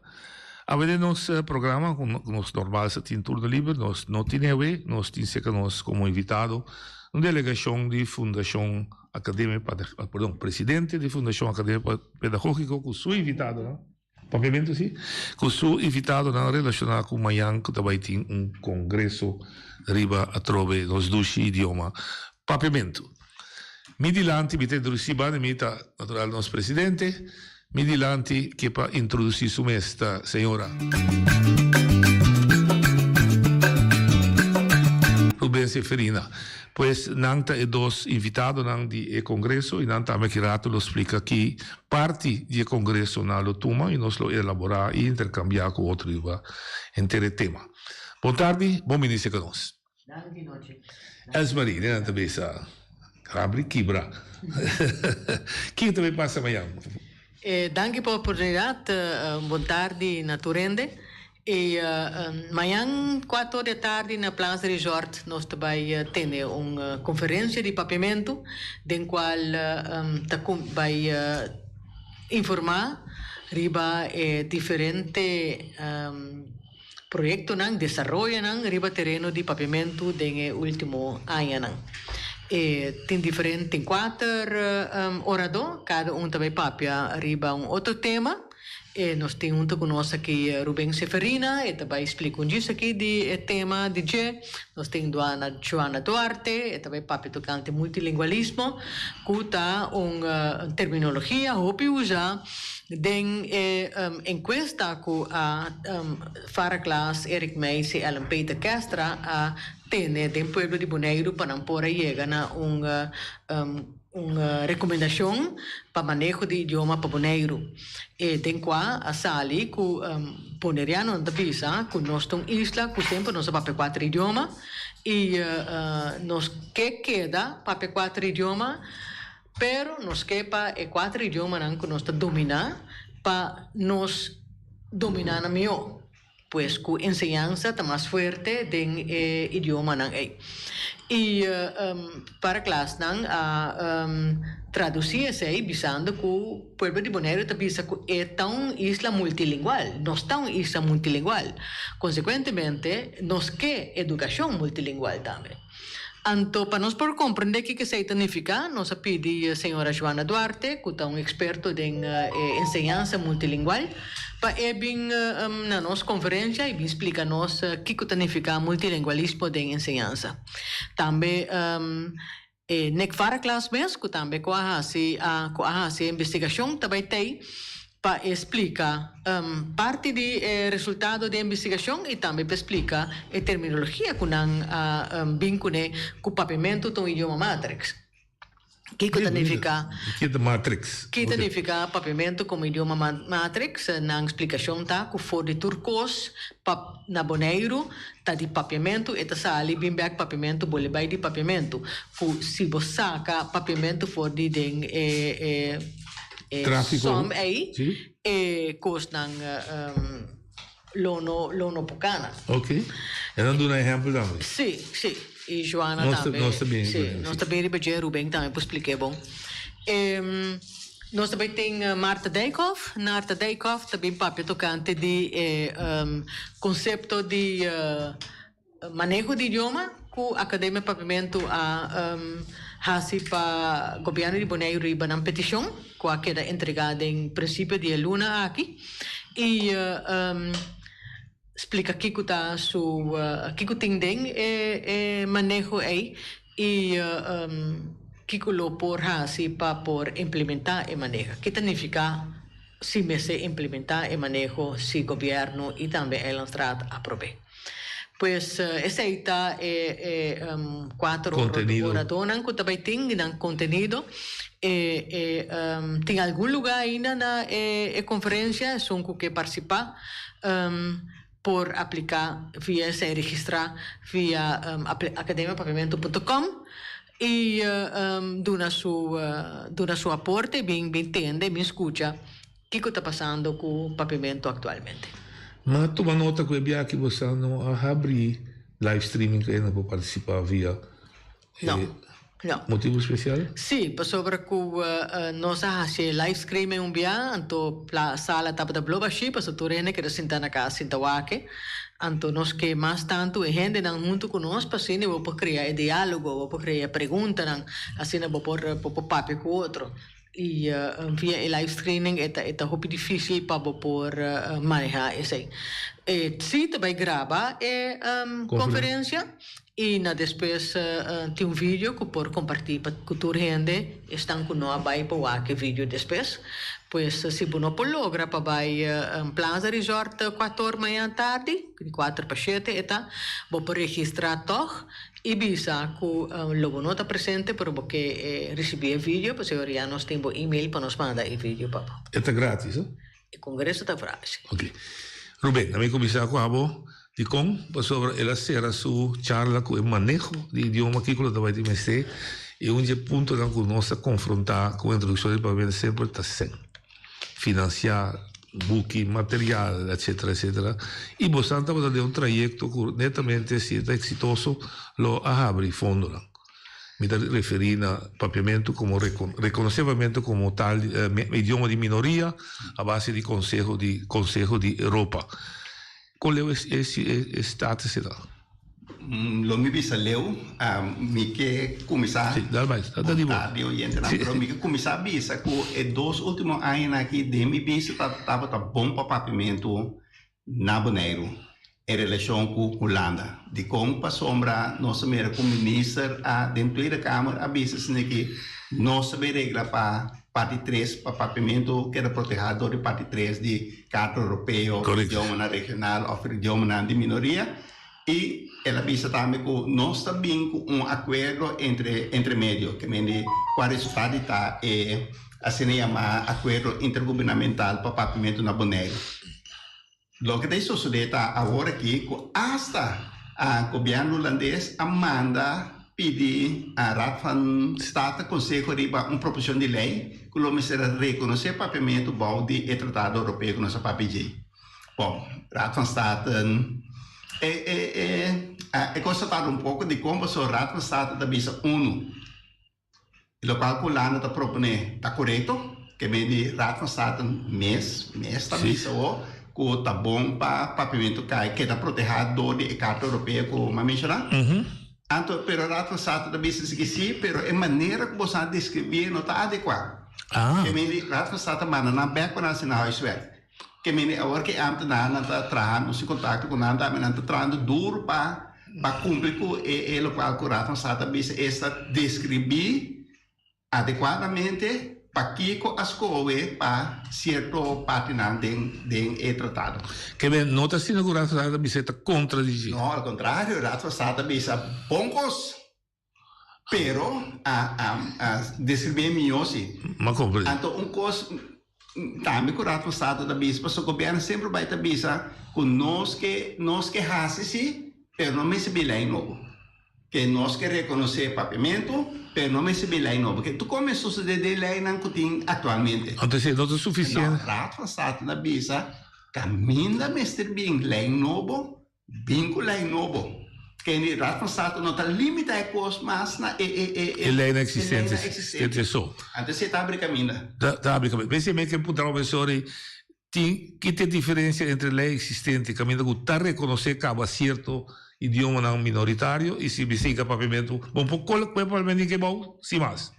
Awe den nos programa cu nos normal sa tin turno liber, nos no tin awe, nos tin cerca nos como invitado un delegacion di Fundacion Academia perdon, presidente di Fundacion Academia Pedagogico cu su invitadonan, Papiamentu si, cu su invitadonan relaciona cu mañan cu ta bay tin un congreso riba atrobe nos dushi idioma Papiamentu. Mi dilanti mi ta introduci banda mi ta natural nos presidente, mi dilanti ke pa introduci su mes ta señora. Ruben Seferina. Pues nan ta e dos invitadonan di e congreso y nan tambe ki rato lo splica ki parti di e congreso nan lo tuma y nos lo elabora y intercambia cu otro riba henter e tema. Bon tardi, bon bini cerca nos. Danki nochi. Elsmarie, den nan ta bisa rabri kibra. Kiko ta bay pasa mañan? Danki pa oportunidad. Bon tardi na tur hende. E mañan cuatro or di atardi na Plaza Resort nos ta bay tene un conferencia di papiamento den cual ta bay informa riba e diferente proyectonan, desaroyonan riba tereno di papiamento den e ultimo añanan. E tin diferente, tin cuater orador, cada un ta bay papia riba un otro tema. E nos tin hunto ku nos aki Ruben Seferina, e ta bai splika un djis aki di e tema di dje. Nos tin Duana Joana Duarte, e ta bai papia tokante multilingualismo, ku ta un terminologia hopi usa den e enkuesta ku a Farah Klaas, Erik Meijs i Ellen Peter Kestra a tene den pueblo di Boneiru pa nan por a yega na un Un rekomendashon pa maneho di idioma pa Boneiru. E den kua a sali ku bonerianonan ta bisa ku nos ta un isla ku semper nos a papia kuater idioma i nos ke keda papia kuater idioma pero nos ke pa e kuater idiomanan ku nos ta dominá pa nos dominá nan mihó. Pues ku enseñansa ta mas fuerte den e idiomanan ei. I para klasnan a tradusí esei bisando ku pueblo di Boneiru ta bisa ku e ta un isla multilingual. Nos ta un isla multilingual. Konsekuentemente nos ke edukashon multilingual tambe. Anto pa nos por komprendé kiko esei ta nifiká, nos a pidi señora Joana Duarte, ku ta un eksperto den e enseñansa multilingual, pa e bin na nos konferensia i bin splika nos kiko ta nifiká multilingualismo den enseñansa. Tambe e Nick Varaklas mes, ku tambe ku a hasi ku a hasi e investigashon ta bai tei pa e splika parti di e resultado di e investigashon i tambe pa e splika e terminologia ku nan a bin kuné ku papiamentu ta un idioma matrix. Kiko ta nifiká? Ki ta matrix? Ki ta nifiká papiamentu komo idioma matrix? Nan splikashon ta ku for di tur kos pa na Boneiru ta di papiamentu e ta sali bin bèk papiamentu bole bai di papiamentu. Ku si bo saka papiamentu for di den e E som ei, e kosnan lo no lo no por kana. Ok. E nan duna ehèmpel tambe? Sí, sí. I Joana tambe. Nos ta bien. Sí, nos ta bien riba dje. Ruben tambe por splik'é bon. Nos ta bai tin Martha Dijkhoff. Martha Dijkhoff ta bin papia tokante di e konsepto di maneho di idioma. ku Akademia Papiamentu a hasi pa gobièrnu di Boneiru riba nan petishon ku a keda entregá den prinsipio di e luna aki i splika kiko ta su kiko tin den e maneho ei i kiko lo por hasi pa por implementá e maneho. Ki ta nifiká si mester implementá e maneho si gobièrnu i tambe Eilandsraad aprob'é. Pues esei ta e e kuater oradónan ku ta bai tin di nan kontenido. E e tin algun lugá ainda na e e konferensia esun ku ke partisipá por apliká via esei registrá via akademiapapiamentu punto com i duna su duna su aporte bin bin tende bin skucha Kiko ta pasando ku papiamentu aktualmente? Ma tuma nota ku e biaha ki bo sa no a habri live streaming ku hende por partisipá via e No, no. motibu spesial? Sí, pasobra ku nos a hasi e live streaming un bia, anto pla sala tabata blo bashí pasobra tur hende keda sinta na kas sinta wak. Anto nos ke mas tantu e hendenan huntu ku nos pa asina bo por krea e diálogo, bo por krea preguntanan, asina bo por bo por papia ku otro. I via e live streaming e ta e ta hopi dificil pa bo por maneha esey. E si ta bay graba e conferencia y na despues tin un video cu por comparti pa cu tur hende esnan cu no a bay pa wak e video despues. Pues si bo no por logra pa bay Plaza Resort cuator mañana tardi, di cuater pa shete e ta, bo por registra tog. I bisa ku lo bo no ta presente pero bo ke risibí e video pasobra ya nos tin bo email pa nos manda e video pa bo. E ta gratis ho? E kongreso ta gratis. Ok. Ruben, ami kuminsá ku abo dikon pasobra el a sera su charla ku e maneho di idioma kiko lo ta bai tin mester i un di e puntonan ku nos ta konfrontá ku introdukshon di papiamento semper ta sèn. Financiá buki, material, etcetera, etcetera. I bosan tabata den un trayecto cu netamente si e ta exitoso lo a habri fondonan. Mi ta referi na Papiamento como reconoce Papiamento como tal idioma di minoria a base di conseho di Conseho di Europa. Con leu e status e ta? Lo mi bisa leu, mi ke kuminsá Sí, dal bai, ta di bo. Bon tardi oyentenan, pero mi ke kuminsá bisa ku e dos último añanan aki den mi bista ta tabata bon pa papiamentu na Boneiru en relashon ku Hulanda. Dikon? Pasobra nos a mira ku minister a den Tweede Kamer a bisa esei ki nos ta bay regla pa parti tres pa papiamentu keda protehá dor di parti tres di Karta Europeo, idiomanan regional òf idiomanan di minoria. I el a bisa tambe ku nos ta bin ku un akuerdo entre entre medio, ke men di kua resultado di ta e asina yamá akuerdo intergubernamental pa papiamentu na Boneiru. Loke ta sosodé ta awor aki ku asta gobièrnu hulandes a manda pidi Raad van State konseho riba un proposishon di lei ku lo mester a rekonosé papiamentu bou di e Tratado Europeo ku nos a papia djei. Bon, Raad van State e e e e kos ta tarda un poko dikon pasobra Raad van State ta bisa unu lokual ku Hulanda ta proponé ta korekto ke men di Raad van State mes mes ta bisa awo ku ta bon pa papiamentu kai keda protehá dor di e Karta Europeo ku mi a menshoná. Anto pero Raad van State ta bisa si si pero e manera ku boso a deskribí no ta adekuá. Ke men di Raad van State ta manda nan bèk pa nan hasi nan huiswerk. Ke mende awor ke ambtenaarnan ta traha nos tin kontakto ku nan tambe nan ta trahando duru pa pa kumpli ku e e lokual ku Raad van State a bisa esta deskribí adekuadamente pakiko a skohe pa sierto partinan den den e tratado. Ke men no ta asina ku Raad van State a bisa e ta kontra di dje? No, al kontrario Raad van State a bisa bon kos. Pero a a a describí mihó si. M'a comprendé. Anto un kos tambe ku Raad van State ta bisa, pasobra gobièrnu semper bai ta bisa ku nos ke nos ke hasi si, pero no mester bin lei nobo. Ke nos ke rekonosé papiamentu, pero no mester bin lei nobo. Ke tur kome sosodé den leinan ku tin aktualmente. Anto esei no ta sufisiente. No, Raad van State ta bisa kaminda mester bin lei nobo, Bin ku lei nobo. Kende Raad van State no ta limita e kos mas na e e e E leinan eksistente so. Anto esei ta abri kaminda. Ta abri kaminda. Bes e me ke puntra bo sorry. Tin ki ta e diferencia entre ley existente caminda cu ta reconoce caba cierto idiomanan minoritario y si bisica papiamento bon por col cu e papiamento tin ke bou sin mas?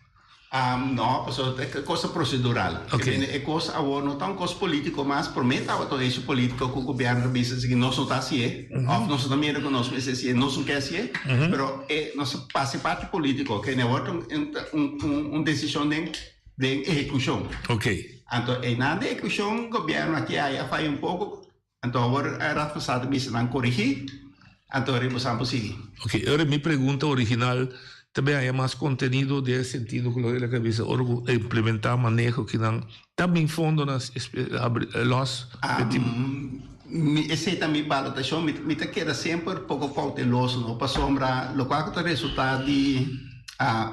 No, pasobra ta e cosa procedural. Ok. E cos awor no ta un cos politico mas, prome tabata un hecho politico cu gobierno ta bisa si nos no ta hacié, of nos no ta mira cu nos mester hacié, nos no ke hacié, pero e nos a pasa e parti politico, ke awor ta un un decision den den ehecucion. Ok. Anto einan den ehecucion gobierno aki aya a faya un poco, anto awor e Raad van State bisa nan corigi, anto riba san por sigui. Ok, ora mi pregunta original ta bin haya mas contenido den e sentido cu lo el a bisa ora cu implementa maneho kinan ta bin fondonan habri los Ah, mi esey ta mi balotacion, mi mi ta keda semper poco cauteloso no, pasobra locual cu ta resulta di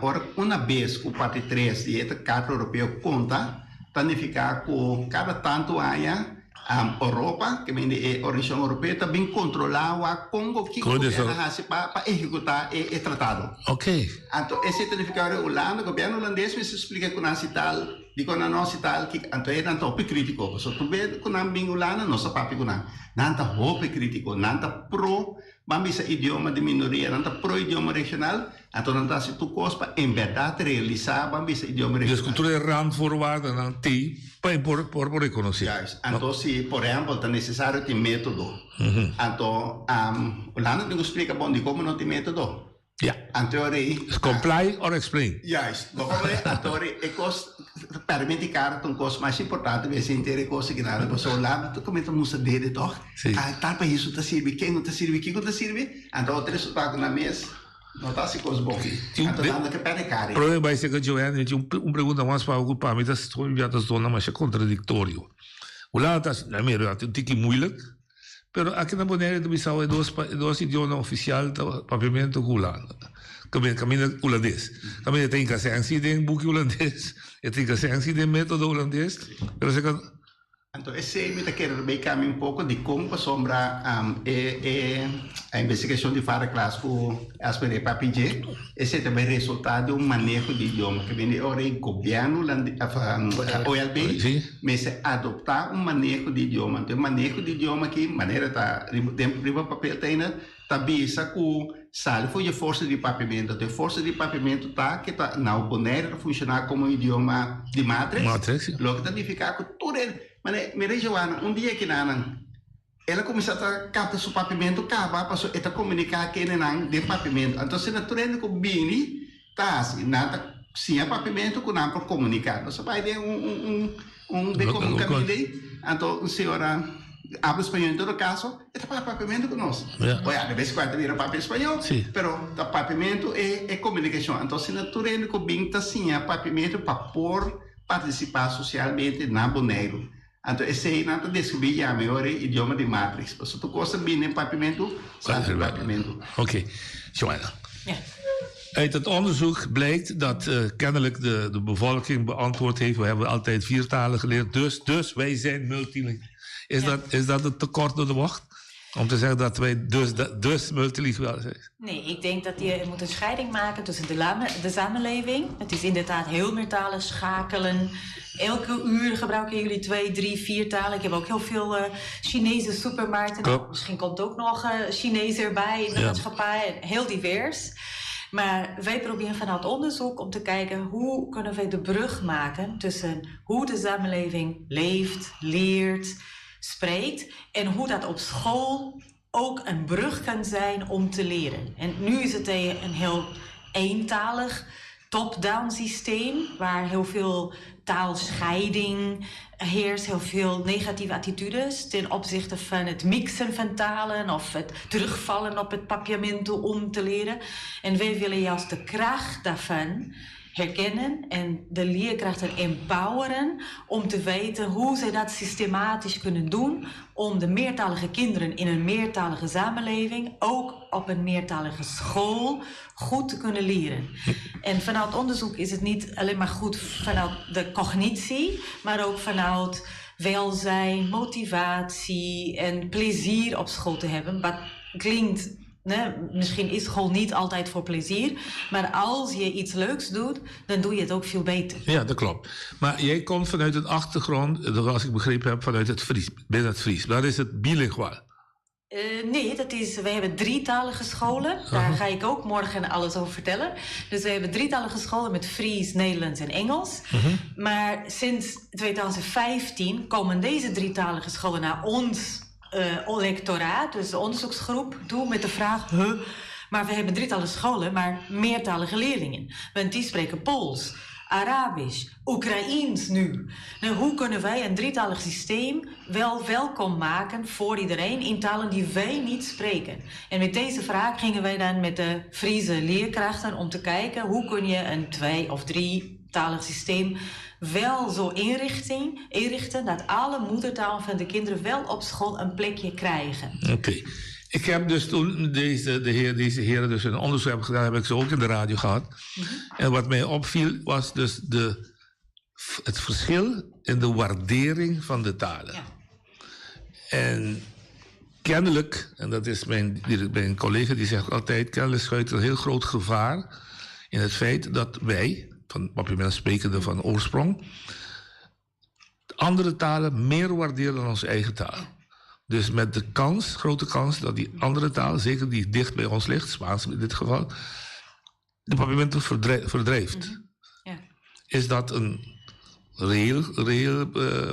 Ora una bes ku parti tres di e Karta Europeo konta, ta nifiká ku kada tantu aña Europa, ke mende e Organisashon Europeo, ta bin kontrolá wak kon go kiko gobièrnu a hasi pa pa ehekutá e e tratado. Anto esei ta nifiká ora Hulanda, gobièrnu hulandes mester splika ku nan si tal, dikon nan no hasi tal, kiko. Anto e nan ta hopi krítiko, pasobra tur bes ku nan bin Hulanda nos ta papia ku nan. Nan ta hopi krítiko, nan ta pro Ban bisa idioma di minoria, nan ta pro idioma regional, anto nan ta hasi tur kos pa en bèrdat realisá ban bisa idioma Dus regional. ku tur e randvoorwaardennan t'ei pa e por por por rekonosé. Juist. Anto si, por ehèmpel, ta nesesario tin método, anto Hulanda tin ku splika bon dikon bo no tin método. Ja. Anto e rei. Is comply or explain. Juist. Bo por anto e kos permiti kara ta un kos mas importante mester henter e kos aki nan. Pasobra Hulanda ta kuminsá mustra dede tòg. Si. Ah, tal pais no ta sirbi, ken no ta sirbi, kiko ta sirbi. Anto otro resultado ku nan mes no ta hasi kos bon. Anto nan no ke pèrdè kara. Prome bai serka Joanne, mi tin un pregunta mas pa bo ku pa mi ta ta zona masha kontradiktorio. Hulanda ta hasi, na mi ta un tiki moeilijk. Pero aki na Bonaire ta bisa e dos e dos idioma oficial ta Papiamento ku Hulanda. Kaminda Hulandes. Kaminda ta hinka sensi den buki Hulandes, e ta hinka sensi den metodo Hulandes, pero si ka. Anto esei mi ta kere bay cambia un poco dicon pasobra e e investigacion di Vader Klaas cu Asper Papi dje esei ta bay resulta di un maneho di idioma ke bini ora e gobierno OLB Mester adoptá un maneho di idioma. Anto e maneho di idioma aki, manera ta riba den riba papel ta ainda, ta bisa ku sali for dje forsa di papiamentu. Anto e forsa di papiamentu ta ke ta na Bonaire ta funshoná komo un idioma di matrix, Matrix, ja. loke ta nifiká ku tur e mane mira Joana, un dia kinanan el a kuminsá ta kapta su papiamentu kaba pasobra e ta komuniká kendenan den papiamentu. Anto asina tur hende ku bini Ta hasi, nan ta siña papiamentu ku nan por komuniká. Nos a bai den un un un un den komo un kaminda ei, anto un señora habla spañó en todo kaso, e ta papia papiamentu ku nos. Oya, de bes kuando ta bira papia spañó, pero ta papiamentu e e komunikashon. Anto asina tur hende ku bin ta siña papiamentu pa por partisipá sosialmente na Boneiru. Anto eseinan ta descubrí ya mehor e idioma di Matrix. Pasobra tur cos ta bini den papiamentu, sa den papiamentu. Oké, Joanna. Uit het onderzoek blijkt dat kennelijk de, de bevolking beantwoord heeft: we hebben altijd vier talen geleerd, dus, dus wij zijn multilingual. Is, dat, is dat het tekort door de bocht? Om te zeggen dat wij dus, dus multilingual zijn? Nee, ik denk dat je moet een scheiding maken tussen de, de samenleving. Het is inderdaad heel meertalig schakelen. Elke uur gebruiken jullie twee, drie, vier talen. Ik heb ook heel veel Chinese supermarkten. Nou, misschien komt ook nog Chinees erbij in de maatschappij. Heel divers. Maar wij proberen vanuit onderzoek om te kijken hoe kunnen wij de brug maken tussen hoe de samenleving leeft, leert, spreekt en hoe dat op school ook een brug kan zijn om te leren. En nu is het een heel eentalig top-down systeem waar heel veel taalscheiding heerst, heel veel negatieve attitudes ten opzichte van het mixen van talen of het terugvallen op het papiamento om te leren. En wij willen juist de kracht daarvan herkennen en de leerkrachten empoweren om te weten hoe zij dat systematisch kunnen doen om de meertalige kinderen in een meertalige samenleving, ook op een meertalige school, goed te kunnen leren. En vanuit onderzoek is het niet alleen maar goed vanuit de cognitie, maar ook vanuit welzijn, motivatie en plezier op school te hebben. Wat klinkt Misschien is school niet altijd voor plezier, maar als je iets leuks doet, dan doe je het ook veel beter. Ja, dat klopt. Maar jij komt vanuit een achtergrond, zoals ik begrepen heb, vanuit het Fries, binnen het Fries. Daar is het bilinguaal. Nee, wij hebben drietalige scholen. Daar ga ik ook morgen alles over vertellen. Dus we hebben drietalige scholen met Fries, Nederlands en Engels. Maar sinds 2015 komen deze drietalige scholen naar ons lectoraat, dus de onderzoeksgroep, toe met de vraag: huh, maar we hebben drietalige scholen, maar meertalige leerlingen. Want die spreken Pools, Arabisch, Oekraïens nu. Nou, hoe kunnen wij een drietalig systeem wel welkom maken voor iedereen in talen die wij niet spreken? En met deze vraag gingen wij dan met de Friese leerkrachten om te kijken hoe kun je een twee- of drietalig systeem wel zo inrichten dat alle moedertalen van de kinderen wel op school een plekje krijgen. Oké. Ik heb dus toen deze heren dus een onderzoek hebben gedaan, heb ik ze ook in de radio gehad. En wat mij opviel was dus het verschil in de waardering van de talen. En kennelijk, en dat is mijn collega die zegt altijd, kennelijk schuilt er een heel groot gevaar in het feit dat wij, van Papiaments sprekende van oorsprong, andere talen meer waarderen dan onze eigen taal. Dus met de grote kans, dat die andere taal, zeker die dicht bij ons ligt, Spaans in dit geval, de Papiamento verdrijft. Is dat een reëel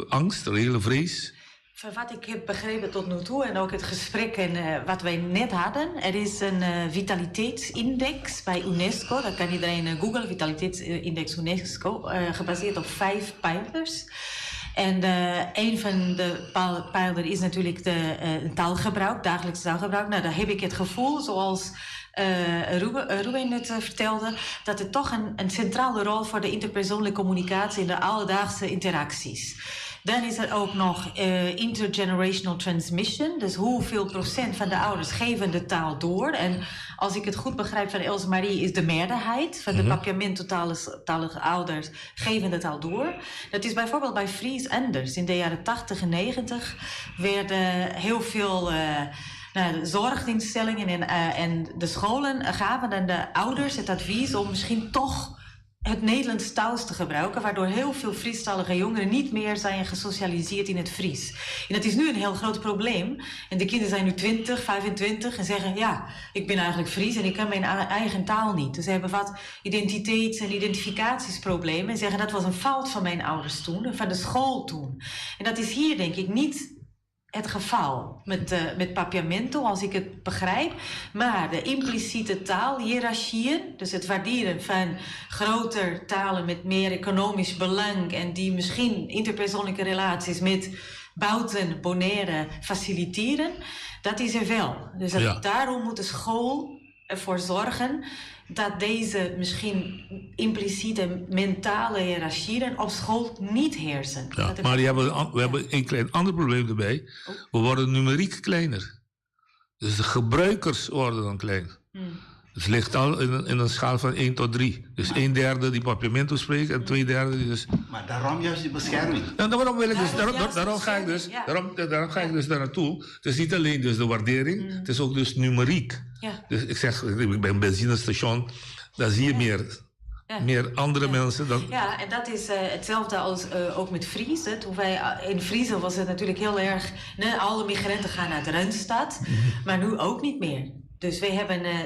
angst, reële vrees? Van wat ik heb begrepen tot nu toe en ook het gesprek en wat wij net hadden. Er is een vitaliteitsindex bij UNESCO. Dat kan iedereen googlen, vitaliteitsindex UNESCO, gebaseerd op 5 pijlers. En een van de pijlers is natuurlijk de taalgebruik, dagelijks taalgebruik. Daar heb ik het gevoel, zoals Ruben net vertelde, dat het toch een centrale rol voor de interpersoonlijke communicatie en de alledaagse interacties. Dan is er ook nog intergenerational transmission. Dus hoeveel procent van de ouders geven de taal door. En als ik het goed begrijp van Els Marie, is de meerderheid van de Papiamento-talige ouders geven de taal door. Dat is bijvoorbeeld bij Fries anders. In de jaren 80 en 90 werden heel veel de zorginstellingen en de scholen gaven aan de ouders het advies om misschien toch het Nederlands thuis te gebruiken, waardoor heel veel Friestalige jongeren niet meer zijn gesocialiseerd in het Fries. En dat is nu een heel groot probleem. En de kinderen zijn nu 20, 25 en zeggen, ja, ik ben eigenlijk Fries en ik ken mijn eigen taal niet. Dus ze hebben wat identiteits- en identificatiesproblemen en zeggen, dat was een fout van mijn ouders toen en van de school toen. En dat is hier, denk ik, niet het geval met Papiamento, als ik het begrijp. Maar de impliciete taalhiërarchieën, dus het waarderen van groter talen met meer economisch belang en die misschien interpersoonlijke relaties met buiten Bonaire faciliteren, dat is er wel. Dus daarom moet de school ervoor zorgen dat deze misschien impliciete mentale hiërarchieën op school niet heersen. Ja, Dat er maar we hebben een klein ander probleem erbij. We worden numeriek kleiner. Dus de gebruikers worden dan klein. Het ligt al in een schaal van 1 tot 3. Dus 1/3 die Papiamento spreekt en 2/3 die dus... Maar daarom juist die bescherming. Ja, daarom wil ik dus, Daarom daarom, juist daarom ga ik dus, bescherming, ja. daarom, daarom ga ik dus daar naartoe. Het is niet alleen dus de waardering, het is ook dus numeriek. Dus ik zeg, ik ben een benzinestation, daar zie je meer andere mensen dan... Ja, en dat is hetzelfde als ook met Fries. Hè. Toen wij in Friese was het natuurlijk heel erg... Ne, alle migranten gaan naar de Randstad, maar nu ook niet meer. Dus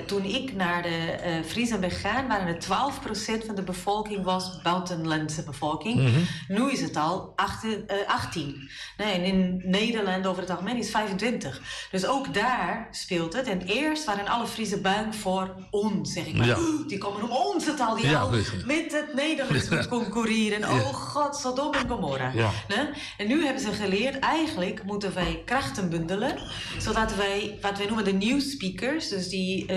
toen ik naar de Friesen ben gegaan, waren er 12% van de bevolking was buitenlandse bevolking. Nu is het al 18. Nee, en in Nederland over het algemeen is het 25. Dus ook daar speelt het. En eerst waren alle Friesen bang voor ons, zeg ik maar. Oeh, die komen om onze taal, die al met het Nederlands moet concurreren. Oh god, Sodom en Gomorra. Nee? En nu hebben ze geleerd, eigenlijk moeten wij krachten bundelen, zodat wij, wat wij noemen de new speakers, dus die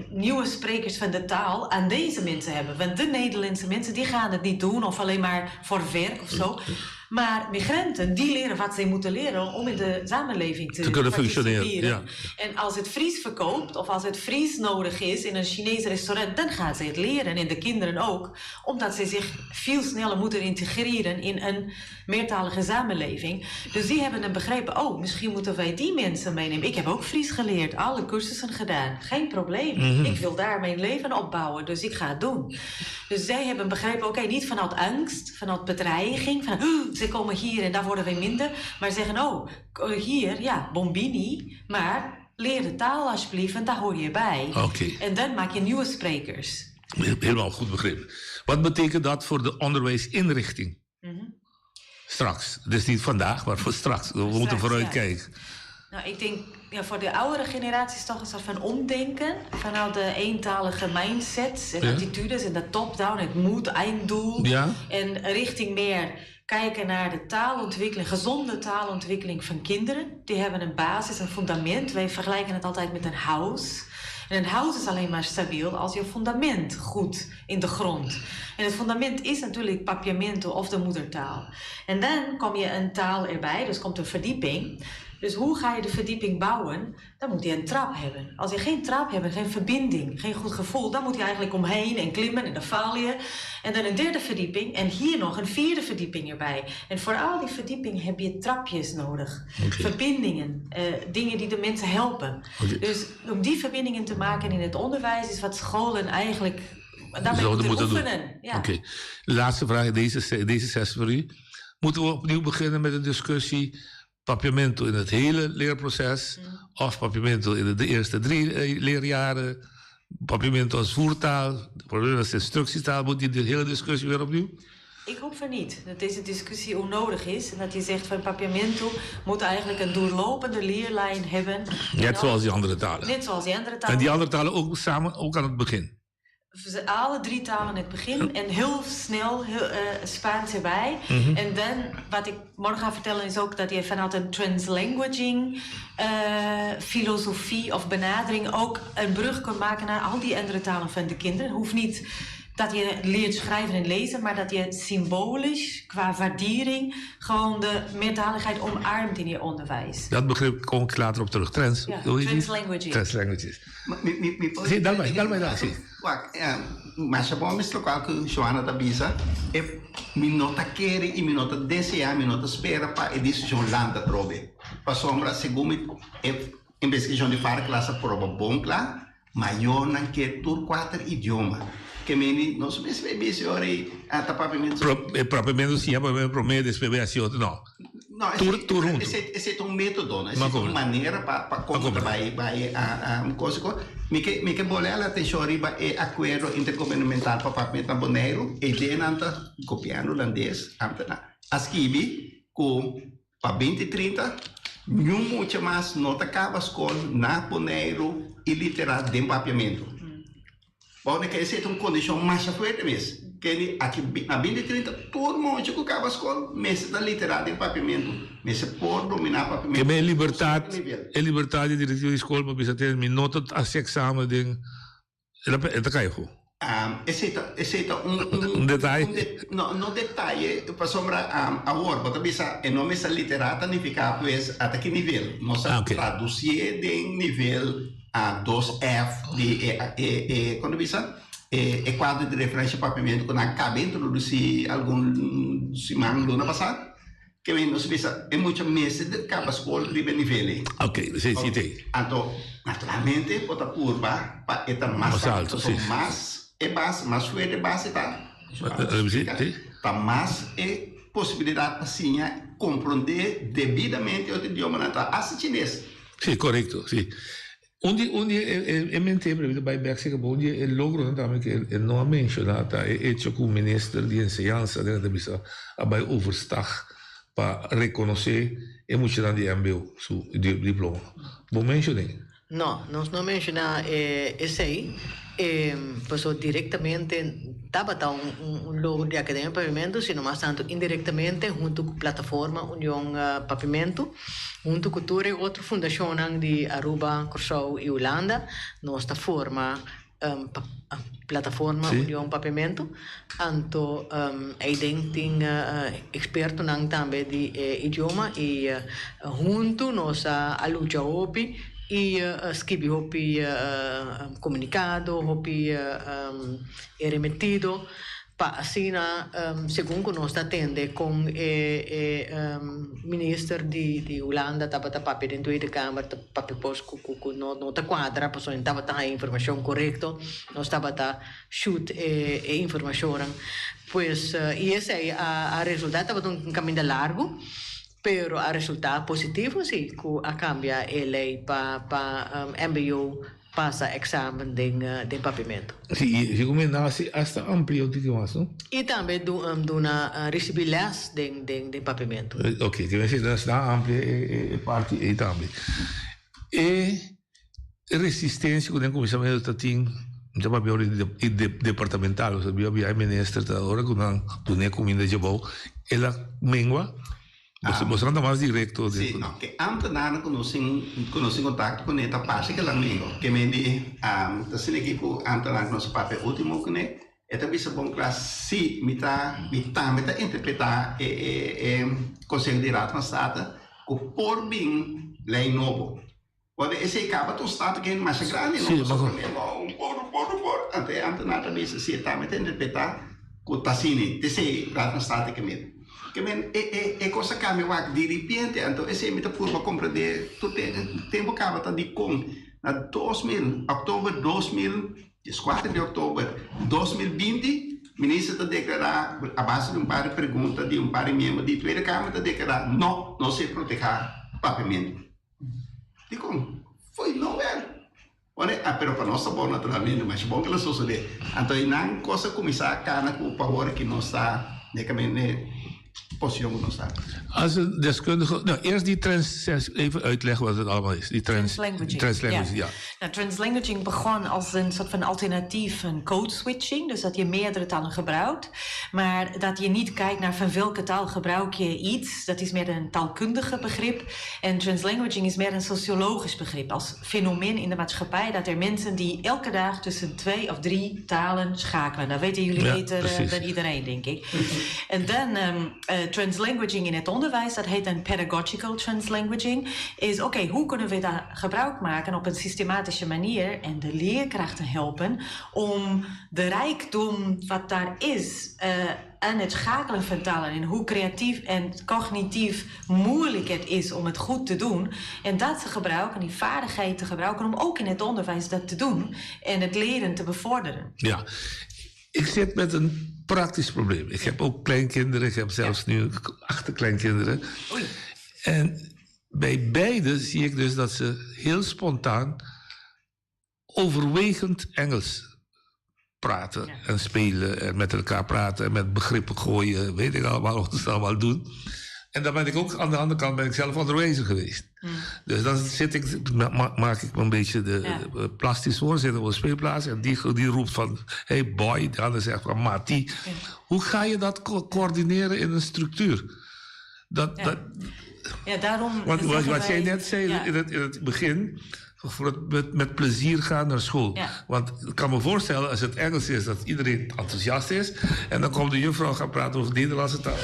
nieuwe sprekers van de taal, aan deze mensen hebben. Want de Nederlandse mensen, die gaan het niet doen of alleen maar voor werk of zo. Maar migranten, die leren wat zij moeten leren om in de samenleving te, te kunnen functioneren. Ja. En als het Fries verkoopt of als het Fries nodig is in een Chinees restaurant, dan gaan ze het leren. En de kinderen ook, omdat ze zich veel sneller moeten integreren in een meertalige samenleving. Dus die hebben dan begrepen, oh, misschien moeten wij die mensen meenemen. Ik heb ook Fries geleerd, alle cursussen gedaan. Geen probleem. Ik wil daar mijn leven opbouwen, dus ik ga het doen. Dus zij hebben begrepen, oké, niet vanuit angst, vanuit bedreiging, van oh, ze komen hier en daar worden wij minder. Maar zeggen, oh, hier, ja, bombini, maar leer de taal alsjeblieft en daar hoor je bij. Oké. En dan maak je nieuwe sprekers. Helemaal goed begrepen. Wat betekent dat voor de onderwijsinrichting? Straks. Dus niet vandaag, maar voor straks. We moeten vooruit kijken. Nou, ik denk ja, voor de oudere generatie is toch een soort van omdenken. Vanuit de eentalige mindsets en attitudes en dat top-down, het moet, einddoel. En richting meer kijken naar de taalontwikkeling, gezonde taalontwikkeling van kinderen. Die hebben een basis, een fundament. Wij vergelijken het altijd met een huis. En een huis is alleen maar stabiel als je fundament goed in de grond. En het fundament is natuurlijk papiamento of de moedertaal. En dan kom je een taal erbij, dus komt een verdieping. Dus hoe ga je de verdieping bouwen? Dan moet je een trap hebben. Als je geen trap hebt, geen verbinding, geen goed gevoel, dan moet je eigenlijk omheen en klimmen en dan faal je. En dan een derde verdieping en hier nog een vierde verdieping erbij. En voor al die verdieping heb je trapjes nodig. Verbindingen, dingen die de mensen helpen. Dus om die verbindingen te maken in het onderwijs is wat scholen eigenlijk daarmee Zouden moeten moeten doen. oefenen. Ja. Oké. Laatste vraag, deze sessie voor u. Moeten we opnieuw beginnen met een discussie papiamento in het hele leerproces of papiamento in de eerste 3 leerjaren, papiamento als voertaal, papiamento als instructietaal, moet die de hele discussie weer opnieuw? Ik hoop van niet dat deze discussie onnodig is en dat je zegt van papiamento moet eigenlijk een doorlopende leerlijn hebben. Net zoals die andere talen. Net zoals die andere talen. En die andere talen ook samen, ook aan het begin. Ze alle 3 talen in het begin en heel snel heel, Spaans erbij. En dan, wat ik morgen ga vertellen, is ook dat je vanuit een translanguaging filosofie of benadering ook een brug kunt maken naar al die andere talen van de kinderen. Het hoeft niet dat je leert schrijven en lezen, maar dat je symbolisch, qua waardering, gewoon de meertaligheid omarmt in je onderwijs. Dat begrip kom ik later op terug. Trans, Ja, hoe heet die? translanguaging. Translanguages. Maar mi, Zie, daarbij, daarbij, daar, zie. Wacht, ja, maar se bom is lokaal que Joana da Bisa, e mi nota quere e mi nota desear, mi nota espera pa e decisão landa trobe. Pa sombra, segundo e investigação de fara classe prova bom claro, maior não que tur quatro idioma. Que meni, não se me se ori, a papiamento. Propriamente sim, propriamente promedio, después así otro, no. No, Tur junto. Esse é um método, né? Essa Maar é uma como? maneira para como como? vai a um coisa. Mi que bolé la atenção riba e acordo intergovernamental para papiamento na Bonaire, e de nanta governo holandês, anta askibi com para 2030 nenhum muito mais não acaba escola na Bonaire e literal de papiamento. Bom, que essa é uma condição mais forte mesmo. Que ele aqui na 2030 todo mundo que acaba a escola, mas está literal de papiamento, mas por dominar papiamento. Que me libertad, é liberdade de diretivo de escola para bisa ter mi nota hace examen de ela cai Esse é um Um detalhe. No, no detalhe, para sombra a agora, bota bisa, e nome essa literata significa pues até que nível. Nós Ah, ok. traduzir de nível a 2F de e, e, e, quando bisa e quadro de referência para papiamento quando acaba introduzir algum semana luna passada que vem nós bisa é muito meses de acaba escola de nível. Ok, sim, sim, tem. Então, naturalmente, bota curva para estar mais Mais alto, sim. Mais é base, mais forte base tá. Sim, sim. Tá mais é possibilidade para sim compreender devidamente o idioma não tá. Assim chinês. Sim, correto, sim. Onde é mente bij Mexico, onde é logro também que ele não menciona, tá, é hecho que o ministro de enseñanza de la bisa vai overstag para reconhecer e muito de MBO su diploma. Bom mencionei. No, nós não menciona esse aí. Pues directamente estaba un logo de Academia Pavimento, sino más tanto indirectamente junto con Plataforma Unión Pavimento, junto con toda otra fundación de Aruba, Curaçao y Holanda, nuestra forma Plataforma Union Papiamentu. Anto eiden tin ekspertonan tambe di e idioma i huntu nos a lucha hopi i skibi hopi komunikado, hopi e remetido pa asina segun ku nos ta tende kon e e minister di di Hulanda tabata papia den Tweede Kamer ta papia kos ku ku ku no no ta kuadra pasobra e tabata haña informashon korekto nos tabata shoot e e informashonnan pues i esei a a resulta tabata un kaminda largu pero a resulta positivo si ku a kambia e lei pa pa mbo Pasa examen den den papiamentu. Si, i segun mi nan hasi hasta amplia un tiki mas, no? I tambe duna risibi les den den den papiamentu. Ok, ke mester nan nan amplia e e parti ei tambe. E resistencia ku den kuminsamentu ta tin, mi ta papia ora di departamental, osea bia e minister ta ora ku nan dun'é kuminda djabou, el a mengua. Boso, boso ta mas directo. Sí, no, ke ambtenaren ku nos tin, ku nos tin kontakto kuné ta parse ke la amigo. Ke men di, ta asina aki ku ambtenaren ku nos a papia ultimo kuné, e ta bisa bon kla, sí, mi ta, mi tambe ta interpretá e, e, e Conseho di Raad van State ku por bin lei nobo. Worde esei kaba ta un stad ku hende masha grandi, no? Pasobra mi no un por, un por, un por. Anto e ambtenaar ta bisa si e tambe ta interpretá ku ta asina. T'esei Raad van State ke mira. Ke men e e e kos a kambia wak diripiente. Anto esei mi ta purba komprendé tur tempu kaba ta dikon na 2000, òktober 2000, dieskuater di òktober 2020, minister ta deklará a base di un par di pregunta di un par di miembro di Tweede Kamer ta deklará no, nos e protehá papiamentu. Dikon? Fo'i nowhere. Ora e, ah, pero pa nos ta bon naturalmente, masha bon ke lo sosodé. Anto einan kos a kuminsá kana ku pa ora ki nos ta den kaminda e posishon ku nos ta. Als een deskundige, nou eerst die trans, even uitleggen wat het allemaal is. Die trans, Translanguaging. Translanguaging, ja. Nou, translanguaging begon als een soort van alternatief van code switching, dus dat je meerdere talen gebruikt, maar dat je niet kijkt naar van welke taal gebruik je iets, dat is meer een taalkundige begrip. En translanguaging is meer een sociologisch begrip, als fenomeen in de maatschappij dat er mensen die elke dag tussen twee of drie talen schakelen. Dat weten jullie Ja, beter precies. dan iedereen, denk ik. En dan translanguaging in het onderwijs, dat heet dan pedagogical translanguaging, is oké, hoe kunnen we daar gebruik maken op een systematische manier en de leerkrachten helpen om de rijkdom wat daar is aan het schakelen van talen en hoe creatief en cognitief moeilijk het is om het goed te doen. En dat te gebruiken, die vaardigheid te gebruiken om ook in het onderwijs dat te doen en het leren te bevorderen. Ja, ik zit met een praktisch probleem. Ik heb ook kleinkinderen, ik heb zelfs nu achterkleinkinderen. Oei. En bij beide zie ik dus dat ze heel spontaan overwegend Engels praten en spelen en met elkaar praten en met begrippen gooien, weet ik allemaal wat ze allemaal doen. En dan ben ik ook, aan de andere kant ben ik zelf onderwijzer geweest. Dus dan zit ik, maak ik me een beetje de, de plastisch voor, zit op een speelplaats en die, die roept van, hey boy, de ander zegt van, Mati. Hoe ga je dat coördineren in een structuur? Dat, dat, Ja, daarom want wat, zeggen wat jij wij- net zei in het begin, voor het, met plezier gaan naar school. Want ik kan me voorstellen, als het Engels is, dat iedereen enthousiast is. En dan komt de juffrouw gaan praten over Nederlandse taal.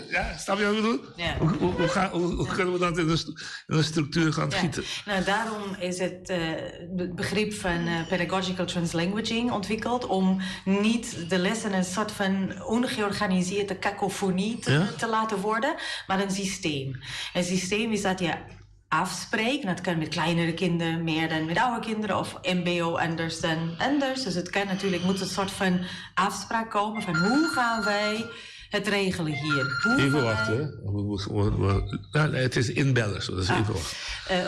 Ja, snap je wat ik bedoel? Ja. Hoe kunnen we dat in een structuur gaan gieten? Nou, daarom is het begrip van pedagogical translanguaging ontwikkeld om niet de lessen een soort van ongeorganiseerde kakofonie te laten worden, maar een systeem. Een systeem is dat je afspreekt, en dat kan met kleinere kinderen meer dan met oude kinderen, of MBO anders dan anders. Dus het kan natuurlijk, moet een soort van afspraak komen van hoe gaan wij het regelen hier? Hoe Even gaan wachten, wij hè. Nou, het is inbellen, zo, dus even wachten.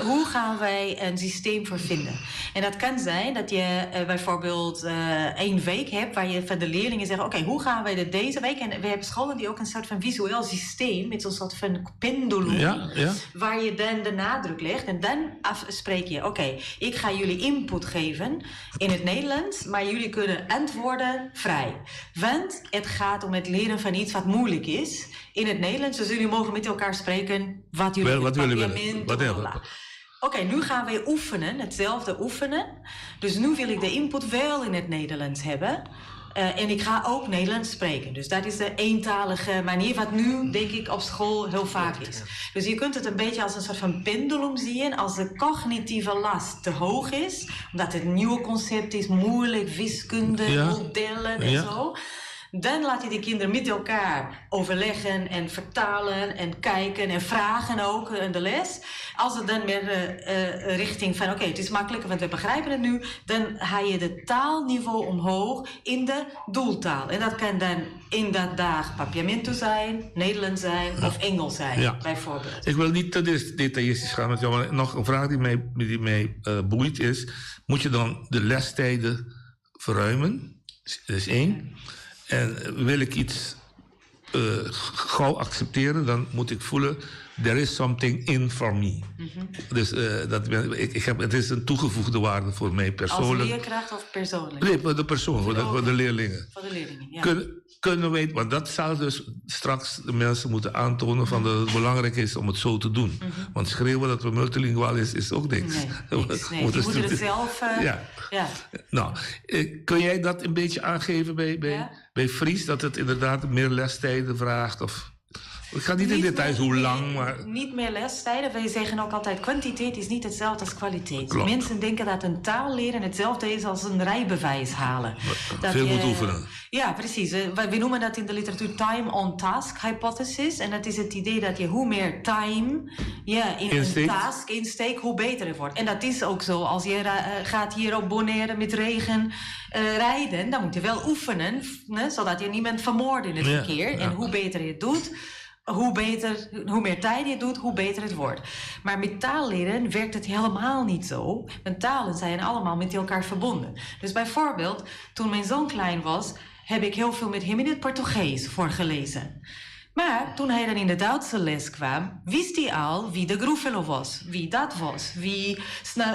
Hoe gaan wij een systeem voor vinden? En dat kan zijn dat je bijvoorbeeld 1 week hebt waar je van de leerlingen zegt, oké, hoe gaan wij dit deze week? En we hebben scholen die ook een soort van visueel systeem met zo'n soort van pendulum, waar je dan de nadruk legt. En dan afspreek je, oké, ik ga jullie input geven in het Nederlands, maar jullie kunnen antwoorden vrij. Want het gaat om het leren van iets wat moeilijk is in het Nederlands. Dus jullie mogen met elkaar spreken wat jullie Wel, wat willen. jullie willen. Papiamento, Wat bla, bla. Oké, nu gaan wij oefenen, hetzelfde oefenen. Dus nu wil ik de input wel in het Nederlands hebben. En ik ga ook Nederlands spreken. Dus dat is de eentalige manier, wat nu, denk ik, op school heel vaak is. Dus je kunt het een beetje als een soort van pendulum zien. Als de cognitieve last te hoog is, omdat het nieuwe concept is, moeilijk, wiskunde, modellen en zo. Dan laat je de kinderen met elkaar overleggen en vertalen en kijken en vragen ook in de les. Als het dan meer richting van oké, het is makkelijker, want we begrijpen het nu. Dan haal je de taalniveau omhoog in de doeltaal. En dat kan dan in dat dag Papiamento zijn, Nederlands zijn of Engels zijn, bijvoorbeeld. Ik wil niet te detailistisch gaan met jou, maar nog een vraag die mij boeit is: moet je dan de lestijden verruimen? Dat is één. En wil ik iets gauw accepteren, dan moet ik voelen: there is something in for me. Dus het is een toegevoegde waarde voor mij persoonlijk. Als leerkracht of persoonlijk? Nee, voor de persoon, voor de leerlingen. Voor de leerlingen, ja. Kunnen wij, want dat zal dus straks de mensen moeten aantonen van dat het belangrijk is om het zo te doen. Want schreeuwen dat we multilinguaal is, is ook niks. Nee, niks, nee. Die moeten het zelf... Ja. Nou, kun jij dat een beetje aangeven bij Fries, dat het inderdaad meer lestijden vraagt? Of... Ik ga niet in details hoe lang, maar... Niet meer lestijden. Wij zeggen ook altijd, kwantiteit is niet hetzelfde als kwaliteit. Mensen denken dat een taal leren hetzelfde is als een rijbewijs halen. Dat veel moet oefenen. Ja, precies. We noemen dat in de literatuur time on task hypothesis. En dat is het idee dat je hoe meer time je in Insteekt. een task insteekt, hoe beter het wordt. En dat is ook zo. Als je gaat hier op Bonaire met regen rijden, dan moet je wel oefenen, hè, zodat je niemand vermoordt in het verkeer. En hoe beter je het doet, hoe meer tijd je doet, hoe beter het wordt. Maar met taalleren werkt het helemaal niet zo. Want talen zijn allemaal met elkaar verbonden. Dus bijvoorbeeld, toen mijn zoon klein was, heb ik heel veel met hem in het Portugees voorgelezen. Maar toen hij dan in de Duitse les kwam, wist hij al wie de Gruffalo was, wie dat was, wie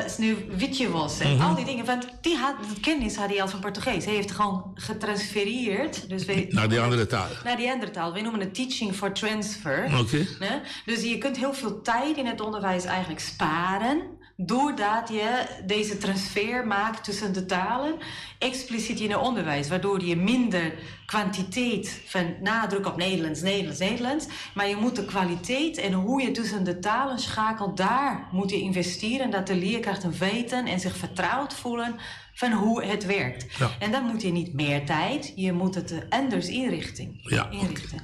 Sneeuwwitje was en al die dingen. Want die kennis had hij al van Portugees. Hij heeft gewoon getransfereerd. Dus wij, Naar die andere taal. Naar die andere taal. Wij noemen het teaching for transfer. Ne? Dus je kunt heel veel tijd in het onderwijs eigenlijk sparen, doordat je deze transfer maakt tussen de talen, expliciet in het onderwijs, waardoor je minder kwantiteit van nadruk op Nederlands, Nederlands, Nederlands, maar je moet de kwaliteit en hoe je tussen de talen schakelt, daar moet je investeren, dat de leerkrachten weten en zich vertrouwd voelen van hoe het werkt. En dan moet je niet meer tijd, je moet het anders inrichten. Inrichten.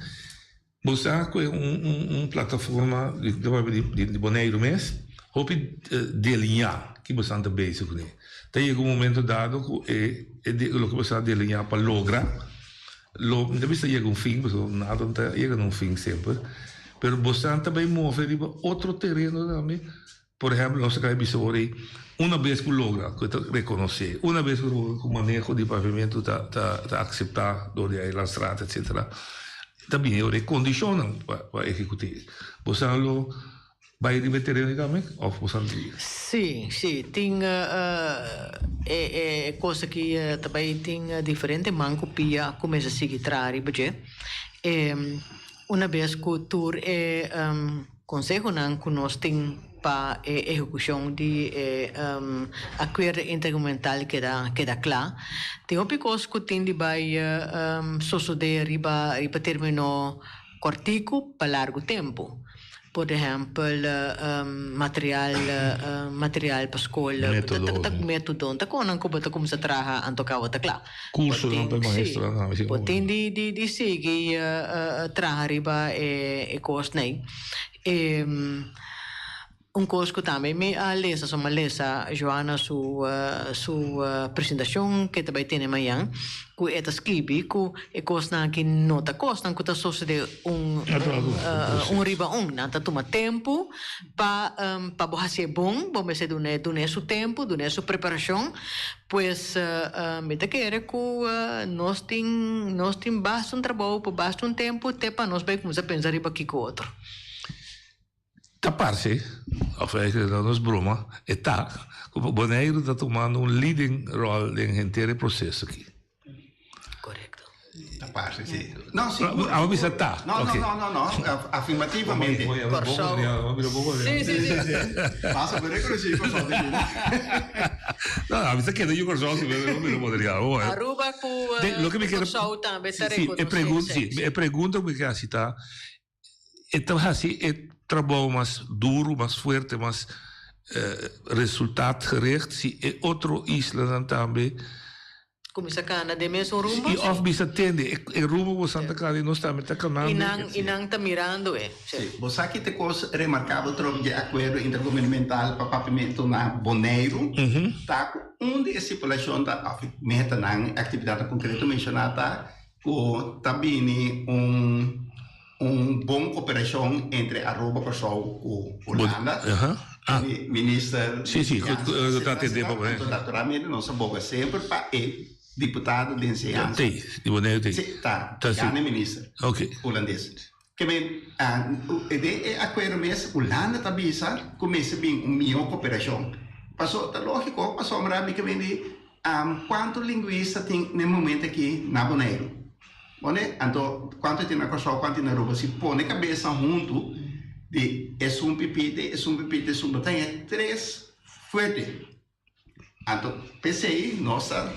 Bo sa ku un plataforma di Boneiru mes, hopi delineá ku bo ta bezig kuné. Tin un momento dado ku loke bo a delineá pa logra, debe ser yega un fin, nada no yega un fin semper. Pero bo ta bai move riba otro tereno tambe. Por ehèmpel, nos a bisa un bes ku logra, ku rekonosé, un bes ku e maneho di papiamentu ta aseptá dor di eilandsraad, etc. Tambe e kondishonnan pa ehekutá. Bo lo bai riba tereno tambe? Òf bo Sí, tin e kos ku tambe tin diferente man ku pia kuminsá sigui traha riba dje. Un bes ku tur e konsehonan ku nos tin pa ehekushon di akuerdo intergubernamental keda kla. Tin hopi kos ku tin di bai sosodé riba término kòrtiku pa largu tempu. Por ehèmpel, material pa skol, Método. Método, ta kon ku bo kuminsá traha anto kaba ta kla. Kursonan pa maestro, no, Bo tin di sigui traha riba e kosnan. Un kos ku tambe mi a lesa, so mi a lesa Joana su presentashon ku tambe tin mañan, ku e ta skibi ku e kosnan ku no ta kosnan ku ta sosodé un riba un, nan ta tuma tempu pa bo hasi bon, bo mester duna su tempu, duna su preparashon, pues mi ta kere ku nos tin basta un trabou pa basta un tempu te pa nos bai kuminsá pensa riba kiko otro. Ta parse, òf eigenlijk no ta broma, e ta, ku Boneiru ta tumando un leading role den henter proseso aki. Korekto. Ta parse, si. No, sigur. Abo bisa ta. No, no, no, no, no. Afirmativamente. Kòrsou. Si, si, si. Pasa por rekonosí Kòrsou ta bira. No, a mi ta keda yu Kòrsou si mi no podría. Aruba ku Kòrsou tambe ta rekonosé. Si, e pregunta ku mi ke hasi ta, e ta hasi e trabou mas duru, mas fuerte, mas resultaatgericht si e otro islanan tambe Kuminsá kana den mesun rumbo. I òf bisa tende e rumbo ku bosan ta kana i nos tambe ta kanando. I nan i nan ta mirando e. Sí. Bo sa ki ta kos remarkabel trobe dje akuerdo intergubernamental pa papiamentu na Boneiru ta ku un di e stipulashon ta òf e metanan, aktividatnan konkreto menshoná ta ku ta bini un un bon koperashon entre Aruba, Kòrsou ku Hulanda. Mi minister Sí, sí, ku ta atendé pa Anto naturalmente nos a boga semper pa e diputado di enseñansa. Tei, di Boneiru tei. Sí, ta, gana minister hulandes. Ke men, den e akuerdo mes Hulanda ta bisa ku mester bin un mihó koperashon. Paso ta lógiko, pasobra mi ke men di kuantu lingwista tin na e momento aki na Boneiru. Pone, anto kuantu tin na Kòrsou, kuantu tin na Aruba, si pone kabesa huntu di esun pipita, esun pipita, esun, bo ta haña tres fuerte. Anto p'esei nos ta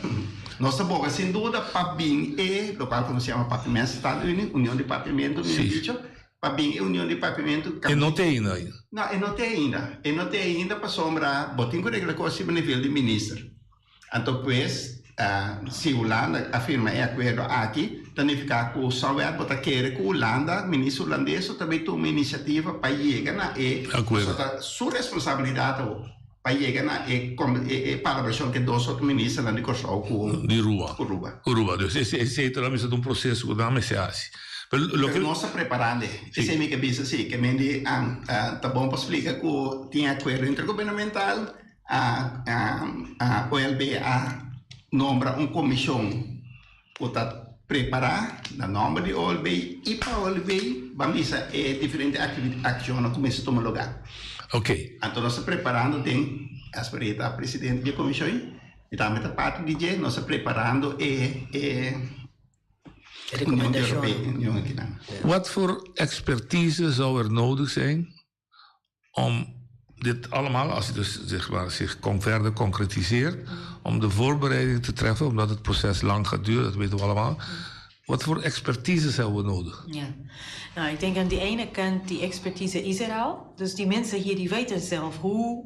nos ta boga sin duda pa bin e lokual ku nos yama Papiamento Staat Unie, Union di Papiamentu mihor dicho, pa bin e Union di Papiamentu. E no te ainda ainda? No, e no te ainda. E no te ainda pasobra bo tin ku regla kos riba nivel di minister. Anto pues, si Hulanda a firma e akuerdo aki, ta nifiká ku Souwer bo ta kere ku Hulanda, minister hulandes ta bay tuma inisiativa pa yega na e Akuerdo. Pasobra ta su responsabilidat awor pa yega na e e palabrashon ku e dos otro ministernan di Kòrsou ku Di Ruba. ku Ruba. Ku Ruba. Dus esei ta mester ta un proseso ku nan mester hasi. Pero loke. Pero nos ta preparando. Esei mi ke bisa si, ke men di ta bon pa splika ku tin akuerdo intergubernamental. A OLB a nombra un komishon ku ta prepará na nòmber di OLB i pa OLB ban bisa e diferente akshonnan ku mester tuma lugá. Oké. Anto nos ta preparando den, Asperia ta presidente di e komishon i tambe ta parti di dje, nos ta preparando e e Union Europeo, Union akinan. Wat voor expertise zou er nodig zijn om dit allemaal, als het dus zeg maar, zich verder concretiseert, om de voorbereiding te treffen, omdat het proces lang gaat duren, dat weten we allemaal. Wat voor expertise hebben we nodig? Ja, nou, ik denk aan die ene kant, die expertise is er al. Dus die mensen hier die weten zelf hoe,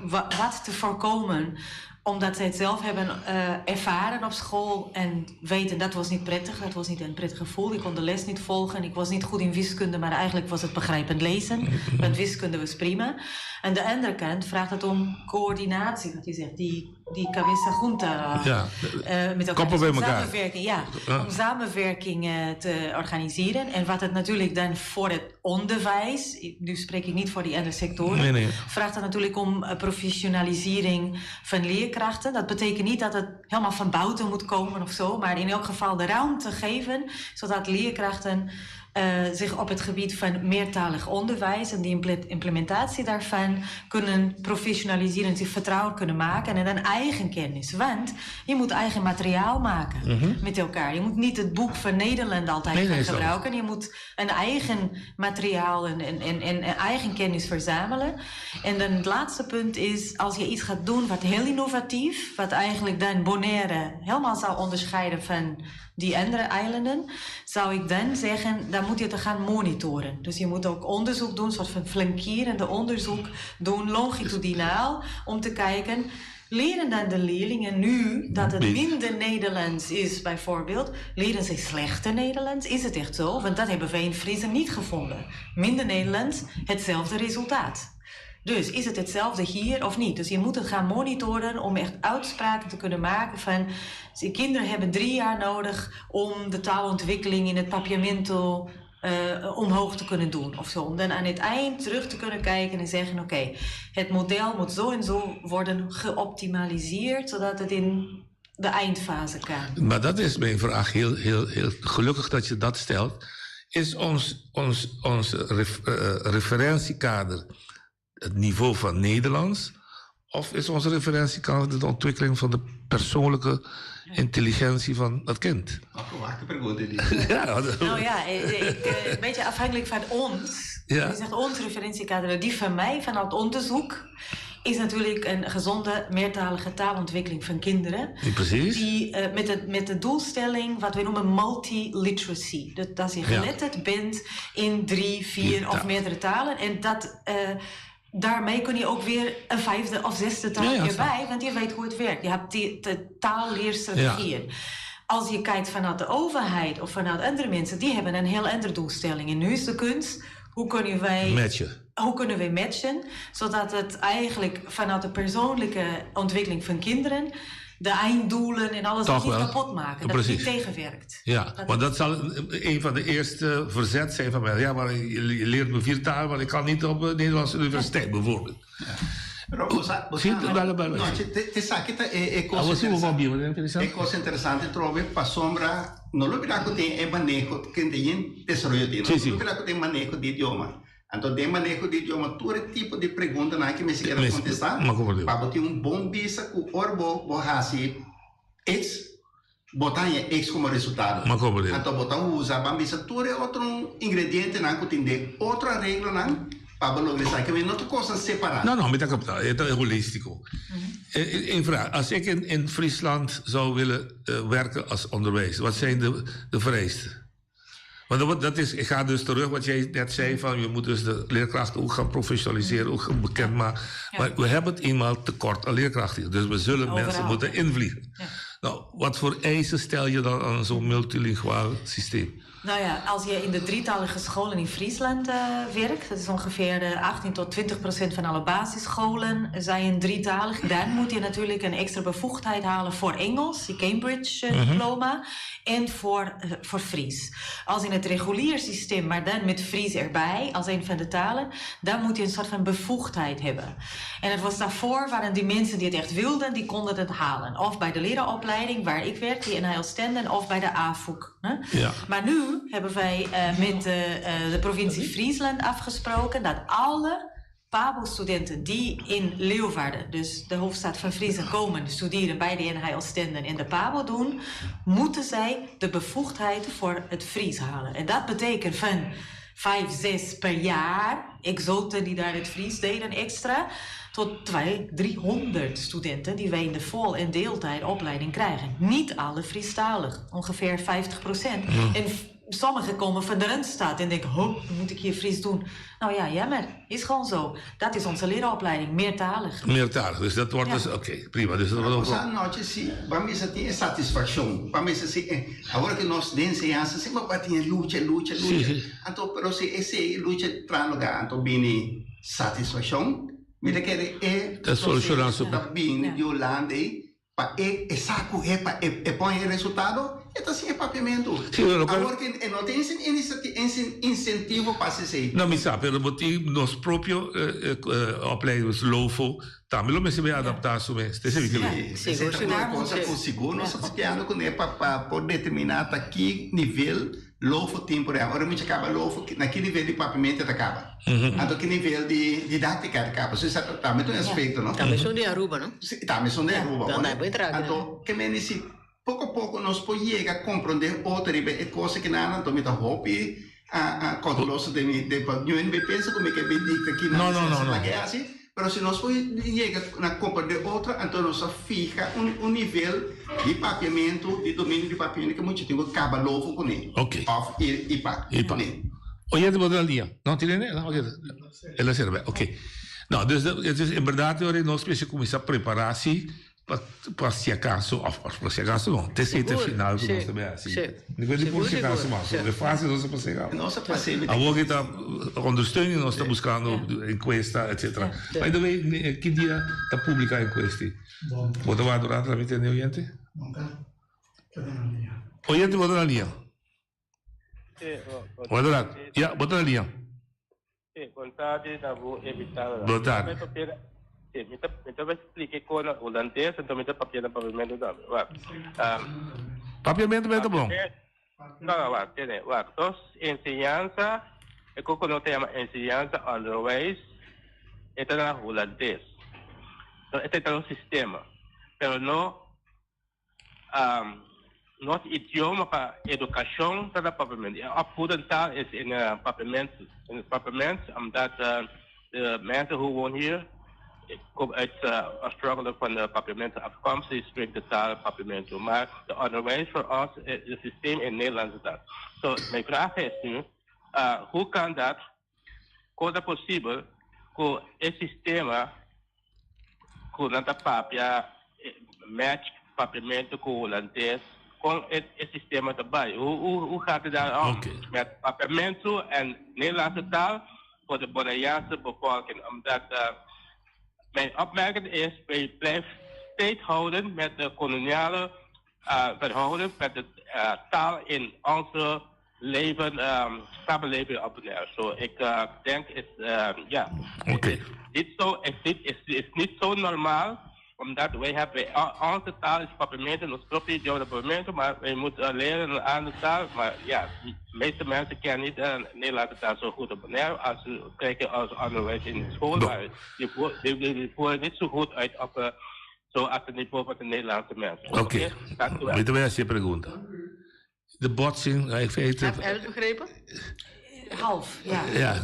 wat te voorkomen omdat zij het zelf hebben uh, ervaren op school en weten dat was niet prettig, dat was niet een prettig gevoel. Ik kon de les niet volgen, ik was niet goed in wiskunde, maar eigenlijk was het begrijpend lezen. Want wiskunde was prima. Aan de andere kant vraagt het om coördinatie, wat je zegt, die, die cabeza junta. Ja, uh, met elkaar. Koppen bij elkaar. Samenwerking, ja, om samenwerking uh, te organiseren. En wat het natuurlijk dan voor het onderwijs, nu spreek ik niet voor die andere sectoren, nee, nee. vraagt het natuurlijk om professionalisering van leerkrachten. Dat betekent niet dat het helemaal van buiten moet komen of zo, maar in elk geval de ruimte geven, zodat leerkrachten uh, zich op het gebied van meertalig onderwijs en die implementatie daarvan kunnen professionaliseren, zich vertrouwd kunnen maken en dan eigen kennis. Want je moet eigen materiaal maken mm -hmm. met elkaar. Je moet niet het boek van Nederland altijd nee, gaan nee, gebruiken. Je moet een eigen materiaal en, en, en, en eigen kennis verzamelen. En dan het laatste punt is, als je iets gaat doen wat heel innovatief, wat eigenlijk dan Bonaire helemaal zou onderscheiden van die andere eilanden, zou ik dan zeggen, dan moet je het gaan monitoren. Dus je moet ook onderzoek doen, een soort van flankerende onderzoek doen, longitudinaal, om te kijken, leren dan de leerlingen nu dat het minder Nederlands is, bijvoorbeeld? Leren ze slechter Nederlands? Is het echt zo? Want dat hebben wij in Friese niet gevonden. Minder Nederlands, hetzelfde resultaat. Dus is het hetzelfde hier of niet? Dus je moet het gaan monitoren om echt uitspraken te kunnen maken van... De kinderen hebben drie jaar nodig om de taalontwikkeling in het papiamento uh, omhoog te kunnen doen of zo. Om dan aan het eind terug te kunnen kijken en zeggen... oké, okay, het model moet zo en zo worden geoptimaliseerd... zodat het in de eindfase kan. Maar dat is mijn vraag. Heel, heel, heel gelukkig dat je dat stelt. Is ons, ons, ons ref, uh, referentiekader het niveau van Nederlands... Of is onze referentiekader de ontwikkeling van de persoonlijke intelligentie van dat kind? Wacht, pregunta ja, Nou ja, ik, een beetje afhankelijk van ons. Ja. Je zegt ons referentiekader, die van mij, vanuit onderzoek, is natuurlijk een gezonde meertalige taalontwikkeling van kinderen. Ja, precies. Die met de doelstelling wat wij noemen multiliteracy. Dat je geletterd bent in drie, vier of meerdere talen. En dat daarmee kun je ook weer een vijfde of zesde taal erbij, want je weet hoe het werkt. Je hebt de taalleerstrategieën. Als je kijkt vanuit de overheid of vanuit andere mensen, die hebben een heel andere doelstelling. En nu is de kunst, hoe kunnen wij matchen? Hoe kunnen wij matchen, zodat het eigenlijk vanuit de persoonlijke ontwikkeling van kinderen de einddoelen en alles Toch niet wel. kapot maken. Dat het niet tegenwerkt. Ja, want dat zal een van de eerste verzet zijn van mij. Ja, maar je leert me vier talen, maar ik kan niet op de Nederlandse universiteit bijvoorbeeld. Ja. Zie, bel, bel. No, te sa cu e cos interessante. E cos interessante trobe pasobra no lubida cu tin e maneho cu tin desaroyo di. No lubida cu tin maneho di idioma. Anto den maneho di idioma tur e tipo di preguntanan cu mester keda contesta pa bo tin un bon bista cu ora bo bo haci X bo ta haña X como resultado. Anto bo ta usa ban bisa tur e otro ingredientenan cu tin den otro areglonan pa bo logra esaki. No ta cosnan separa. No, no, mi ta capta. E ta holistico. Eén vraag. Als ik in Friesland zou willen werken als onderwijzer, wat zijn de vereisten? Want dat is, ik ga dus terug wat jij net zei, van je moet dus de leerkrachten ook gaan professionaliseren, ook gaan bekendmaken. Ja. Maar we hebben het eenmaal tekort aan leerkrachten. Dus we zullen Overal. mensen moeten invliegen. Ja. Nou, wat voor eisen stel je dan aan zo'n multilinguaal systeem? Nou ja, als je in de drietalige scholen in Friesland werkt, dat is ongeveer 18 tot 20% van alle basisscholen zijn drietalig. Dan moet je natuurlijk een extra bevoegdheid halen voor Engels, die Cambridge diploma, en voor Fries. Als in het regulier systeem, maar dan met Fries erbij, als een van de talen, dan moet je een soort van bevoegdheid hebben. En het was daarvoor, waren die mensen die het echt wilden, die konden het halen. Of bij de leraaropleiding, waar ik werkte, in NHL Stenden, of bij de AFOEK. Hè? Ja. Maar nu hebben wij met de provincie Friesland afgesproken dat alle PABO-studenten die in Leeuwarden, dus de hoofdstad van Friesland, komen studeren bij de NHL Stenden en de PABO doen, moeten zij de bevoegdheid voor het Fries halen. En dat betekent van 5, 6 per jaar, exoten die daar het Fries deden extra, tot 200, 300 studenten die wij in de vol- en deeltijd opleiding krijgen. Niet alle Friestalig, ongeveer 50%. En sommigen komen van de Randstad en denken, oh, moet ik hier Fries doen? Nou ja, jammer, is gewoon zo. Dat is onze leraaropleiding, meertalig. Meertalig, dus dat wordt dus, oké, prima. Dus dat wordt ook Sa noche si, vamos a ter satisfação. Vamos a ser, agora que nós de enseñanza, sempre vai ter lucha, lucha, lucha. Então, pero se esse lucha tra lugar, então bini satisfação, mira que é Dat solucionar su- da bini de Holanda pa e e saco e pa e, e põe resultado, então assim é papiamento. Sí, pero lo Agora que não tem incentivo para se No, mi sa, pero bo tin nos propio opleiding, dus LOVO, tambe lo mester bay adapta su mes. Te sabi que Sí, sigur, sigur. Sigur, sigur, nos papiando cu ne pa por determina ta ki nivel LOVO tin por ejemplo. Ora mi caba LOVO, na ki nivel di papiamento ta caba. Anto ki nivel di didactica ta caba. So esaki ta tambe un aspecto, no? Tambe son di Aruba, no? Sí, tambe son di Aruba. Dan bueno. bo entra, Anto, ke men si poco poco nos por yega comprende otro riba e cosa cu nan, anto mi ta hopi a cauteloso de mi, de pa, yo no pensa como que bendita ki No, no, no, no. Que así, pero si nos por yega na comprende otro, anto nos fija un nivel di papiamento, di dominio di papiamento cu mucho tempo caba LOVO cu ne. Ok. Of IPA. IPA. Oyente, bo ta na liña. No, tin ne? No, oké. El a sirve, oké. Nou, dus het is inderdaad, hoor, nos mester cuminsa prepara si pa si acaso, of pa si acaso no, te sete final cu nos tambe haci. Mi weet niet por si acaso, maar de fase nos a pasa caba. Nos a pasa. Awor cu ta ondersteuning, nos ta buscando encuesta, et cetera. By the way, ki dia ta publica encuesta? Bo ta wak durante la mi tende oyente? Oyente, bo ta na liña. Bo ta na, ya, bo ta na liña. Sí, bon tardi na bo invitado. Bon tardi. Sí, mi ta explica con holandés, entonces mi ta papia na papiamento tambe. Wak. Papiamento ta bon. No, no, wak, tiene, wak. Dos enseñanza, e cu nos ta yama enseñanza onderwijs, e ta na holandés. Esei ta nos sistema. Pero no um, nos idioma pa edukashon ta na Papiamento. E opvoedentaal is in Papiamento. In het Papiaments, omdat de mensen who wonen hier komen uit oorspronkelijk van de Papiamento afkomst, die spreekt de taal Papiamento. Maar de onderwijs voor ons, het systeem in Nederland is dat. So, mijn vraag is nu, hoe kan dat, kon ta posibel ku e sistema ku nan ta papia match papiamento ku hulandes, kon e e sistema ta bai? Hoe hoe hoe gaat het daar om met papiamento en Nederlandse taal voor de Bonaireaanse bevolking? Omdat mijn opmerking is, wij blijven steeds houden met de koloniale verhouding met de taal in onze leven, samenleving op Bonaire. So, ik denk, is, ja, is niet zo, is niet, is, is niet zo normaal, omdat wij hebben, onze taal is Papiamento, ons propio idioma is Papiamento, maar wij moeten leren een andere taal. Maar ja, de meeste mensen kennen niet de Nederlandse taal zo goed op Bonaire als ze kijken als onderwijs in school. Maar die, die, die, die voeren niet zo goed uit op zoals het niveau van de Nederlandse mensen. Oké, dank u wel. Mi ta bai hasi e pregunta. De botsing, in feite... Heb je het begrepen? Half, ja. Ja,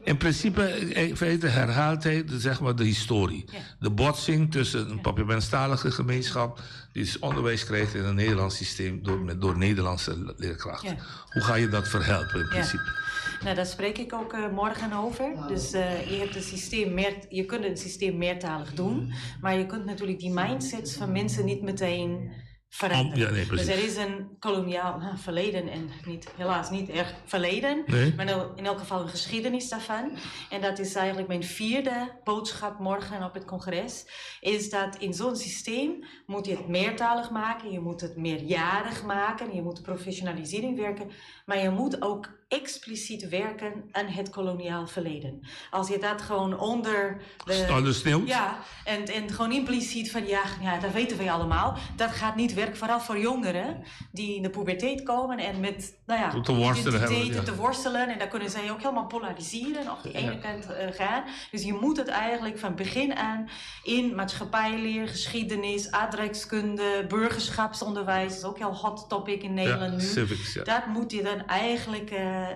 in principe, in feite herhaalt hij de, zeg maar, de historie. De botsing tussen een Papiamentstalige gemeenschap die dus onderwijs krijgt in een Nederlands systeem door Nederlandse leerkrachten. Hoe ga je dat verhelpen in principe? Nou, daar spreek ik ook morgen over. Dus je hebt een systeem meer, je kunt een systeem meertalig doen, maar je kunt natuurlijk die mindsets van mensen niet meteen veranderen. Ja, nee, dus precies. er is een koloniaal nou, verleden en niet, helaas niet echt verleden, Nee. maar in elk geval een geschiedenis daarvan. En dat is eigenlijk mijn vierde boodschap morgen op het congres, is dat in zo'n systeem moet je het meertalig maken, je moet het meerjarig maken, je moet professionalisering werken, maar je moet ook expliciet werken aan het koloniaal verleden. Als je dat gewoon onder de... Onder de sneeuw? Ja, en gewoon impliciet van ja, ja, dat weten wij allemaal. Dat gaat niet werken, vooral voor jongeren die in de puberteit komen en met, nou ja, Te worstelen hebben, identiteiten ja. te worstelen. En daar kunnen zij ook helemaal polariseren, of die ene kant gaan. Dus je moet het eigenlijk van begin aan in maatschappijleer, geschiedenis, aardrijkskunde, burgerschapsonderwijs, dat is ook heel hot topic in Nederland nu. Civics, ja. Dat moet je dan eigenlijk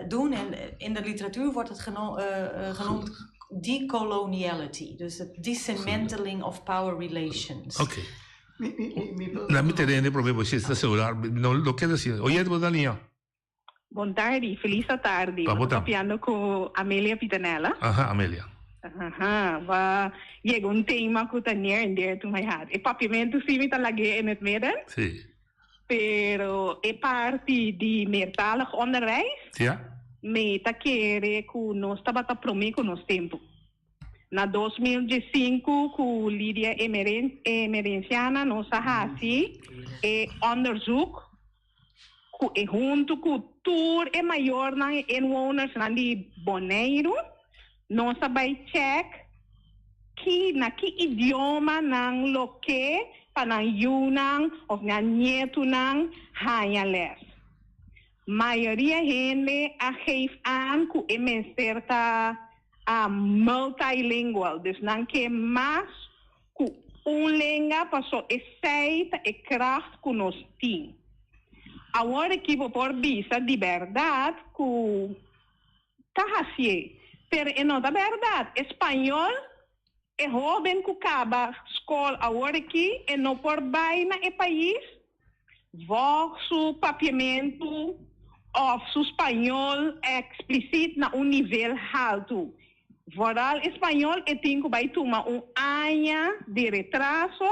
doen. En in de literatuur wordt het genoemd decoloniality. Dus het dismantling of power relations. Oké. Na mi terreno problema si sta celular no lo keda asina. Oye, bo ta liña. Bon tardi, felis tardi. Pa bo Bo ta ta. papiando ku Amelia Pitanella. Aha, Amelia. Aha, b'a yega un tema ku ta near and dear to my heart. E papiamentu sí mi ta lag'é in het midden. Pero e parti di meertalig onderwijs, mi ta kere ku nos tabata promé ku nos tempu. Na 2015 ku Lydia Emerenciana nos a hasi e onderzoek ku e huntu ku tur e mayornan e inwonersnan di Boneiru nos a bai check ki na ki idioma nan lo ke pa nan yunan of nan nietunan haña les. Mayoria hende a geef aan ku e mester ta multilingual, dus nan ke mas ku un lenga paso esei ta e kracht ku nos tin. Awor aki bo por bisa di bèrdat ku ta hasié, pero e no ta bèrdat. E spañol, e hóben ku kaba skol awor aki e no por bai na e pais vòg su papiamentu òf su spañol eksplisit na un nivel haltu. Vooral e spañol e tin ku bai tuma un aña di retraso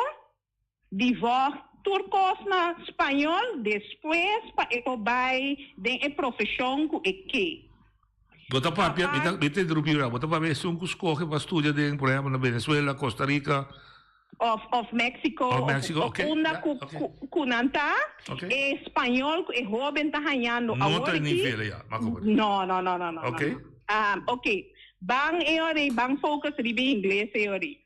di vòg tur kos na spañol despues pa e por bai den e profeshon ku e ke. Bo ta papia, mi ta mi ta interrumpí ora, bo ta papia esun ku skohe pa studia den, por ehempel, na Venezuela, Costa Rica. Of of Mexico Of of Mexico, of oké, unda ja, ku oké. ku ku nan ta, Oké. e spañol ku e hóben ta hañando No awor ta aki. nivel, ja, ma komo. No, no, no, no, no, no, Oké. no. Ah, oké. Ban e ora ei, ban focus riba e ingles e ora ei.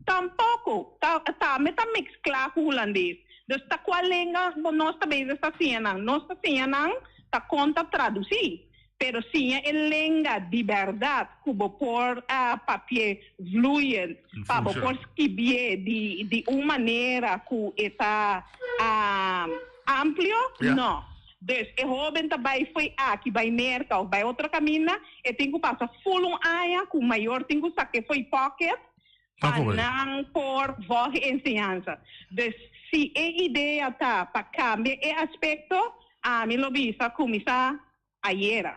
Tampoco. Ta tambe ta mezcla cu Hulandes. Dus ta cua lenga bo nos ta bezig ta siña nan? Nos ta siña nan ta con ta traduci. Pero siña e lenga di bèrdat ku bo por papi'é vloeiend, pa bo por skibié di di un manera ku e ta amplio, no. Dus e hóben ta bai fo'i aki bai Merka òf bai otro kaminda, e tin ku pasa ful un aña ku mayor tin ku sak'é fo'i pòket pa nan por vòlg e enseñansa. Dus si e idea ta pa kambia e aspekto, ami lo bisa kuminsá ayera.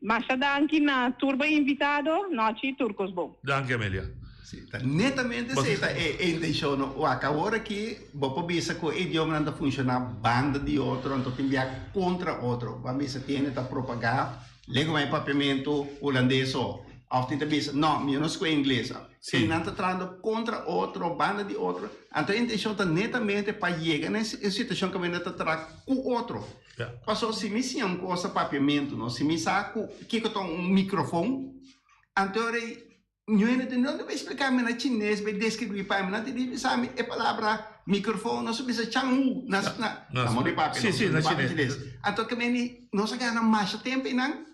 Masha danki na tur bo invitado, nochi tur kos bon. Danki Amelia. Si, ta netamente esei ta e intenshon no. Wak, awor aki bo por bisa ku e idiomanan ta funshoná banda di otro, anto tin bia kontra otro. Bo a bisa tin hende ta propagá lengua e papiamentu hulandes o òf tin ta bisa no, mi no skohe ingles. Si nan ta trahando kontra otro, banda di otro, anto e intenshon ta netamente pa yega na e situashon kaminda ta traha ku otro. Paso si mi siña un cosa papiamentu no, si mi sa cu kico ta un microfon, anto ora ñu hende ta no debe explica mi na chines bay describi pa mi, nan ta di bisa mi e palabra microfon nos ta bisa chanhu na na modo di papia nos ta papia chines. Anto ke meni nos a gana masha tempo einan,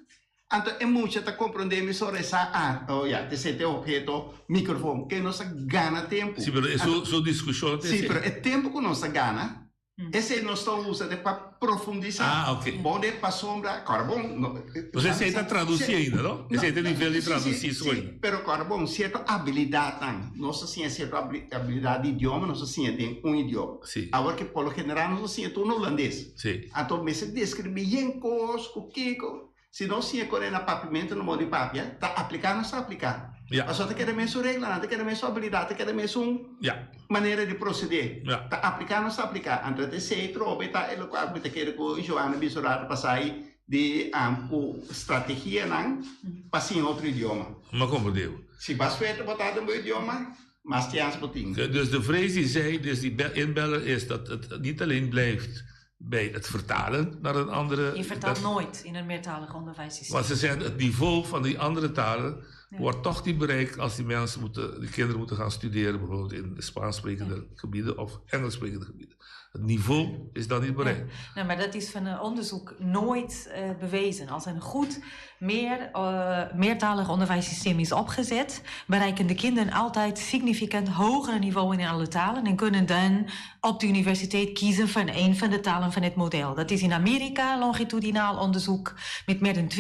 anto e mucha ta comprende mi sora e sa ah oh ya ta esei ta e obheto microfon, ke nos a gana tempo. Si pero e su discusion ta esei. Si pero e tempo cu nos a gana Esei nos ta usa de pa profundisá. Ah, ok. Bon de pasobra, kòrda bon. No, Pues esei ta tradusí ainda, no? Esei ta nivel di tradusí so ainda. Sí, pero kòrda bon, sierto abilidatnan, nos ta siña sierto abilidat di idioma, nos ta siña den un idioma. Sí. Awor ke por lo general nos ta siña tur na hulandes. Sí. Anto mester deskribí yen kos ku kiko. Si nos siña kore na papiamentu na modo di papia, ta apliká nos ta apliká. Ja. Pasobra ta keda mesun reglanan, ta keda mesun abilidat, ta keda mesun Ja. manera di prosedé. Ja. Ta apliká nos ta apliká. Anto ta esei trobe ta e lokual ku mi ta kere ku Joana bisa un rato pasá ei di ku strategianan pa siña otro idioma. Mi a komprendé bo. Si bo a suerte bo ta den bo idioma, mas chèns bo tin. Dus de vrees die zij, dus die inbeller is dat het niet alleen blijft bij het vertalen naar een andere... Je vertaalt nooit in een meertalig onderwijssysteem. Maar ze zeggen het niveau van die andere talen wordt toch niet bereikt als die mensen moeten, die kinderen moeten gaan studeren, bijvoorbeeld in Spaanssprekende ja. gebieden of Engelssprekende gebieden. Het niveau is dan niet bereikt. Ja. Nou, maar dat is van een onderzoek nooit uh, bewezen. Als een goed meer, uh, meertalig onderwijssysteem is opgezet, bereiken de kinderen altijd significant hogere niveau in alle talen en kunnen dan op de universiteit kiezen van een van de talen van het model. Dat is in Amerika longitudinaal onderzoek met meer dan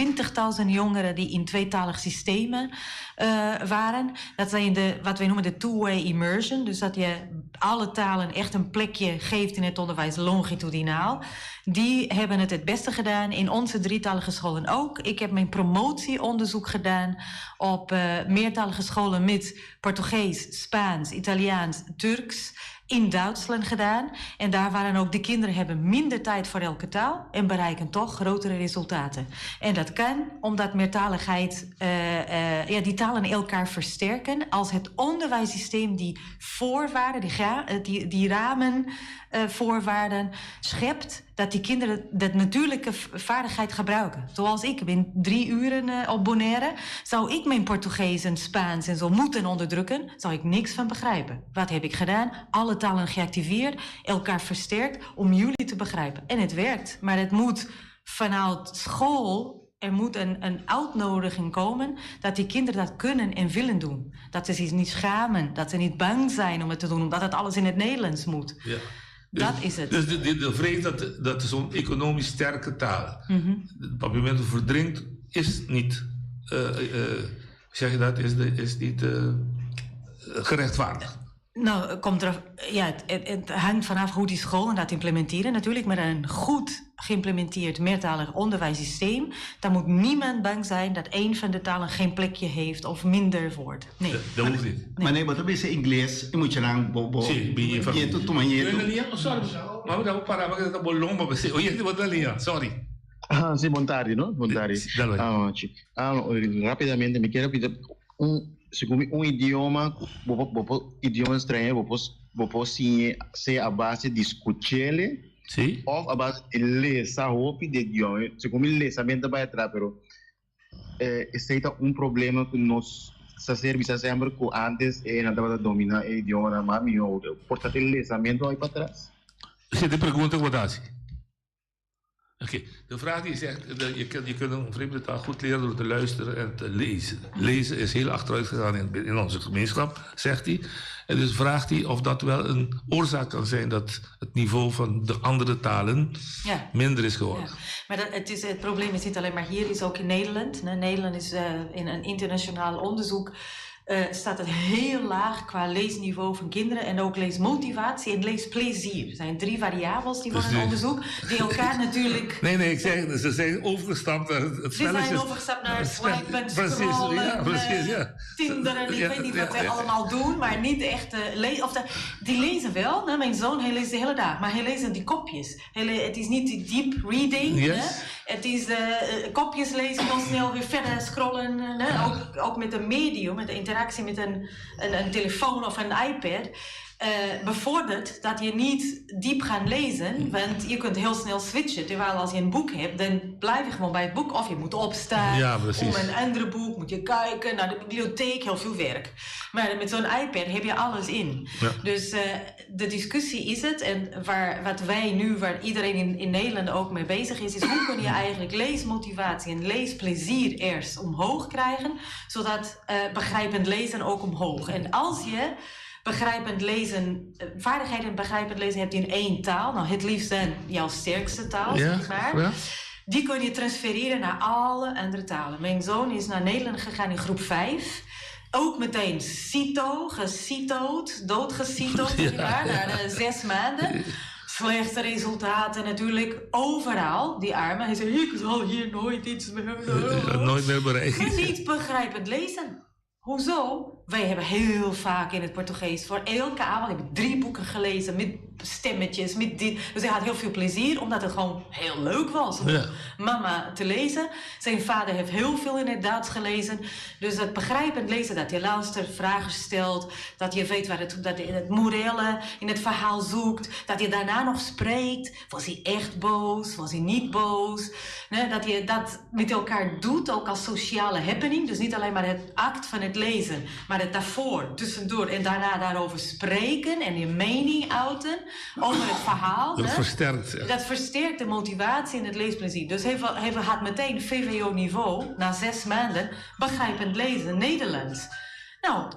20.000 jongeren die in tweetalig systemen uh, waren. Dat zijn de, wat wij noemen de two-way immersion. Dus dat je alle talen echt een plekje geeft in het onderwijs longitudinaal. Die hebben het het beste gedaan. In onze drietalige scholen ook. Ik heb mijn promotieonderzoek gedaan op uh, meertalige scholen met Portugees, Spaans, Italiaans, Turks in Duitsland gedaan. En daar waren ook de kinderen hebben minder tijd voor elke taal en bereiken toch grotere resultaten. En dat kan omdat meertaligheid, uh, uh, ja, die talen elkaar versterken. Als het onderwijssysteem die voorwaarden, die, die, die ramen uh, voorwaarden schept dat die kinderen dat natuurlijke vaardigheid gebruiken. Zoals ik ben drie uren uh, op Bonaire. Zou ik mijn Portugees en Spaans en zo moeten onderdrukken, zou ik niks van begrijpen. Wat heb ik gedaan? Alle talen geactiveerd, elkaar versterkt om jullie te begrijpen. En het werkt, maar het moet vanuit school er moet een, een uitnodiging komen dat die kinderen dat kunnen en willen doen. Dat ze zich niet schamen, dat ze niet bang zijn om het te doen, omdat het alles in het Nederlands moet. Ja. Dus, dat is het. Dus de, de, de vrees dat, dat zo'n economisch sterke taal mm -hmm. het papiamento verdringt, is niet, uh, uh, zeg je dat, is, de, is niet uh, gerechtvaardigd. Nou, komt er, ja, het, het, het hangt vanaf hoe die scholen dat implementeren natuurlijk. Maar een goed geïmplementeerd meertalig onderwijssysteem... daar moet niemand bang zijn dat een van de talen geen plekje heeft of minder wordt. Nee. Dat, dat hoeft niet. Nee. Maar nee, maar dat is Ingles. Je moet je lang bo Sí, je to Sorry, maar dat para maar dat bolong maar Oye, wat sorry. Ah, sí, bon tardi, no? Bon tardi. Ah, ah, rápidamente, mi kier pidi un, segun un idioma, bo bo bo idioma strañero, bo por bo por siña sea a base di skuch'ele Sí. of a base di lesa hopi di idioma. Segun mi lesamento ta bai atrás, pero eh, esei ta un problema ku nos sa ser bisa semper ku antes eh, nan tabata domina e idiomanan mas mihó. Por ta tin lesamento bai pa atras? Esei ta e pregunta ku bo ta hasi. Oké, de vraag die zegt, je, kunt, je kunt een vreemde taal goed leren door te luisteren en te lezen. Lezen is heel achteruit gegaan in, in onze gemeenschap, zegt hij. En dus vraagt hij of dat wel een oorzaak kan zijn dat het niveau van de andere talen ja. minder is geworden. Ja. Maar dat, het, is, het probleem is niet alleen maar hier, is ook in Nederland. Nederland is uh, in een internationaal onderzoek uh, staat het heel laag qua leesniveau van kinderen en ook leesmotivatie en leesplezier. Er zijn drie variabels die worden in onderzoek, die elkaar natuurlijk... Nee, nee, ik zeg, ze zijn overgestapt naar het Ze zijn overgestapt naar swipen, scrollen, ja, precies, ja. Tinder en ik weet niet wat zij allemaal doen, maar niet echt uh, le of de, die lezen wel, hè? Mijn zoon, hij leest de hele dag, maar hij leest die kopjes. Hij le het is niet die deep reading, yes. hè? Het is uh, kopjes lezen, dan snel weer verder scrollen, hè? Ook, ook met de medium, met de interactie met een, een, een telefoon of een iPad. Uh, bevordert dat je niet diep gaat lezen, want je kunt heel snel switchen. Terwijl als je een boek hebt, dan blijf je gewoon bij het boek. Of je moet opstaan ja, om een ander boek, moet je kijken naar de bibliotheek, heel veel werk. Maar met zo'n iPad heb je alles in. Ja. Dus uh, de discussie is het, en waar, wat wij nu, waar iedereen in, in Nederland ook mee bezig is, is hoe kun je eigenlijk leesmotivatie en leesplezier eerst omhoog krijgen, zodat uh, begrijpend lezen ook omhoog. En als je begrijpend lezen, vaardigheden begrijpend lezen hebt in één taal. Nou, het liefst dan jouw sterkste taal, ja, zeg maar. Ja. Die kun je transfereren naar alle andere talen. Mijn zoon is naar Nederland gegaan in groep 5. Ook meteen cito, gecitoed, doodgecitoed, ja, maar, na ja. zes maanden. Slechte resultaten natuurlijk overal, die arme. Hij zei, ik zal hier nooit iets meer... Nooit meer bereiken. Maar niet begrijpend lezen. Hoezo? Wij hebben heel vaak in het Portugees voor elke avond heb ik drie boeken gelezen met stemmetjes, met dit. Dus hij had heel veel plezier, omdat het gewoon heel leuk was om ja. mama te lezen. Zijn vader heeft heel veel in het Duits gelezen. Dus dat begrijpend lezen, dat je luistert, vragen stelt, dat je weet waar het, dat je het morele in het verhaal zoekt, dat je daarna nog spreekt. Was hij echt boos? Was hij niet boos? Nee, dat je dat met elkaar doet, ook als sociale happening. Dus niet alleen maar het act van het lezen, maar het daarvoor, tussendoor en daarna daarover spreken en je mening uiten over het verhaal. Dat hè? versterkt. Ja. Dat versterkt de motivatie en het leesplezier. Dus hij, hij had meteen VWO-niveau, na zes maanden, begrijpend lezen, Nederlands. Nou,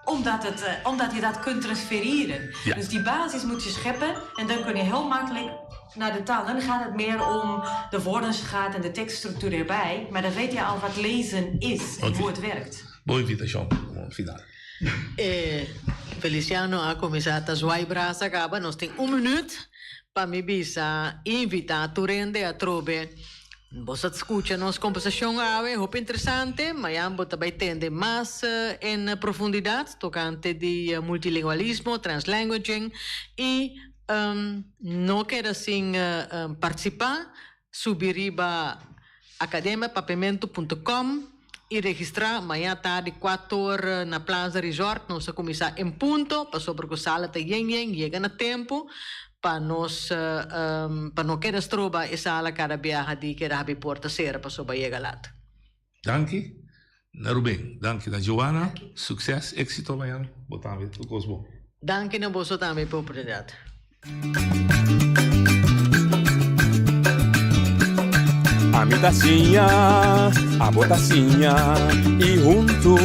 omdat, het, uh, omdat je dat kunt transfereren. Ja. Dus die basis moet je scheppen en dan kun je heel makkelijk naar de taal. Dan gaat het meer om de woordenschat en de tekststructuur erbij. Maar dan weet je al wat lezen is en okay. hoe het werkt. Boa invitacion como final. Eh, Feliciano a kuminsá ta zwaai brasa kaba. Nos tin un minuut pa mi bisa invitá tur hende atrobe. Bo sa skucha nos kombersashon awe, hopi interesante. Mayan bo ta bai tende mas en profundidat tokante di multilingualismo, translanguaging i no keda sin partisipá. Subi riba academiapapiamento.com y registra. Maña tardi 4 or na Plaza Resort. Nos ta cuminsa en punto pasobra cu sala ta yen yen. Yega na tempo pa nos pa no keda stroba e sala cada biaha di keda habi porta cera pasobra yega lat. Danki na Ruben, danki na Joana, succes, exito mañana, bo tambe, tur cos bon. Danki na boso tambe pa oportunidad. Ami ta siña, abo ta siña y huntu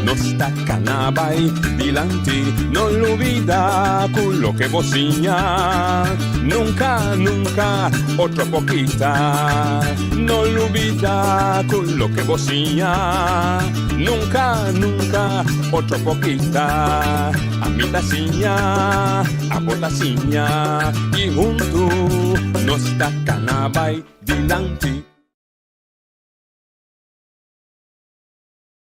nos ta cana bay dilanti. No lubida cu loke bo siña nunca, nunca otro por kita. No lubida cu loke bo siña nunca, nunca otro por kita. Ami ta siña, abo ta siña y huntu nos ta cana bay dilanti.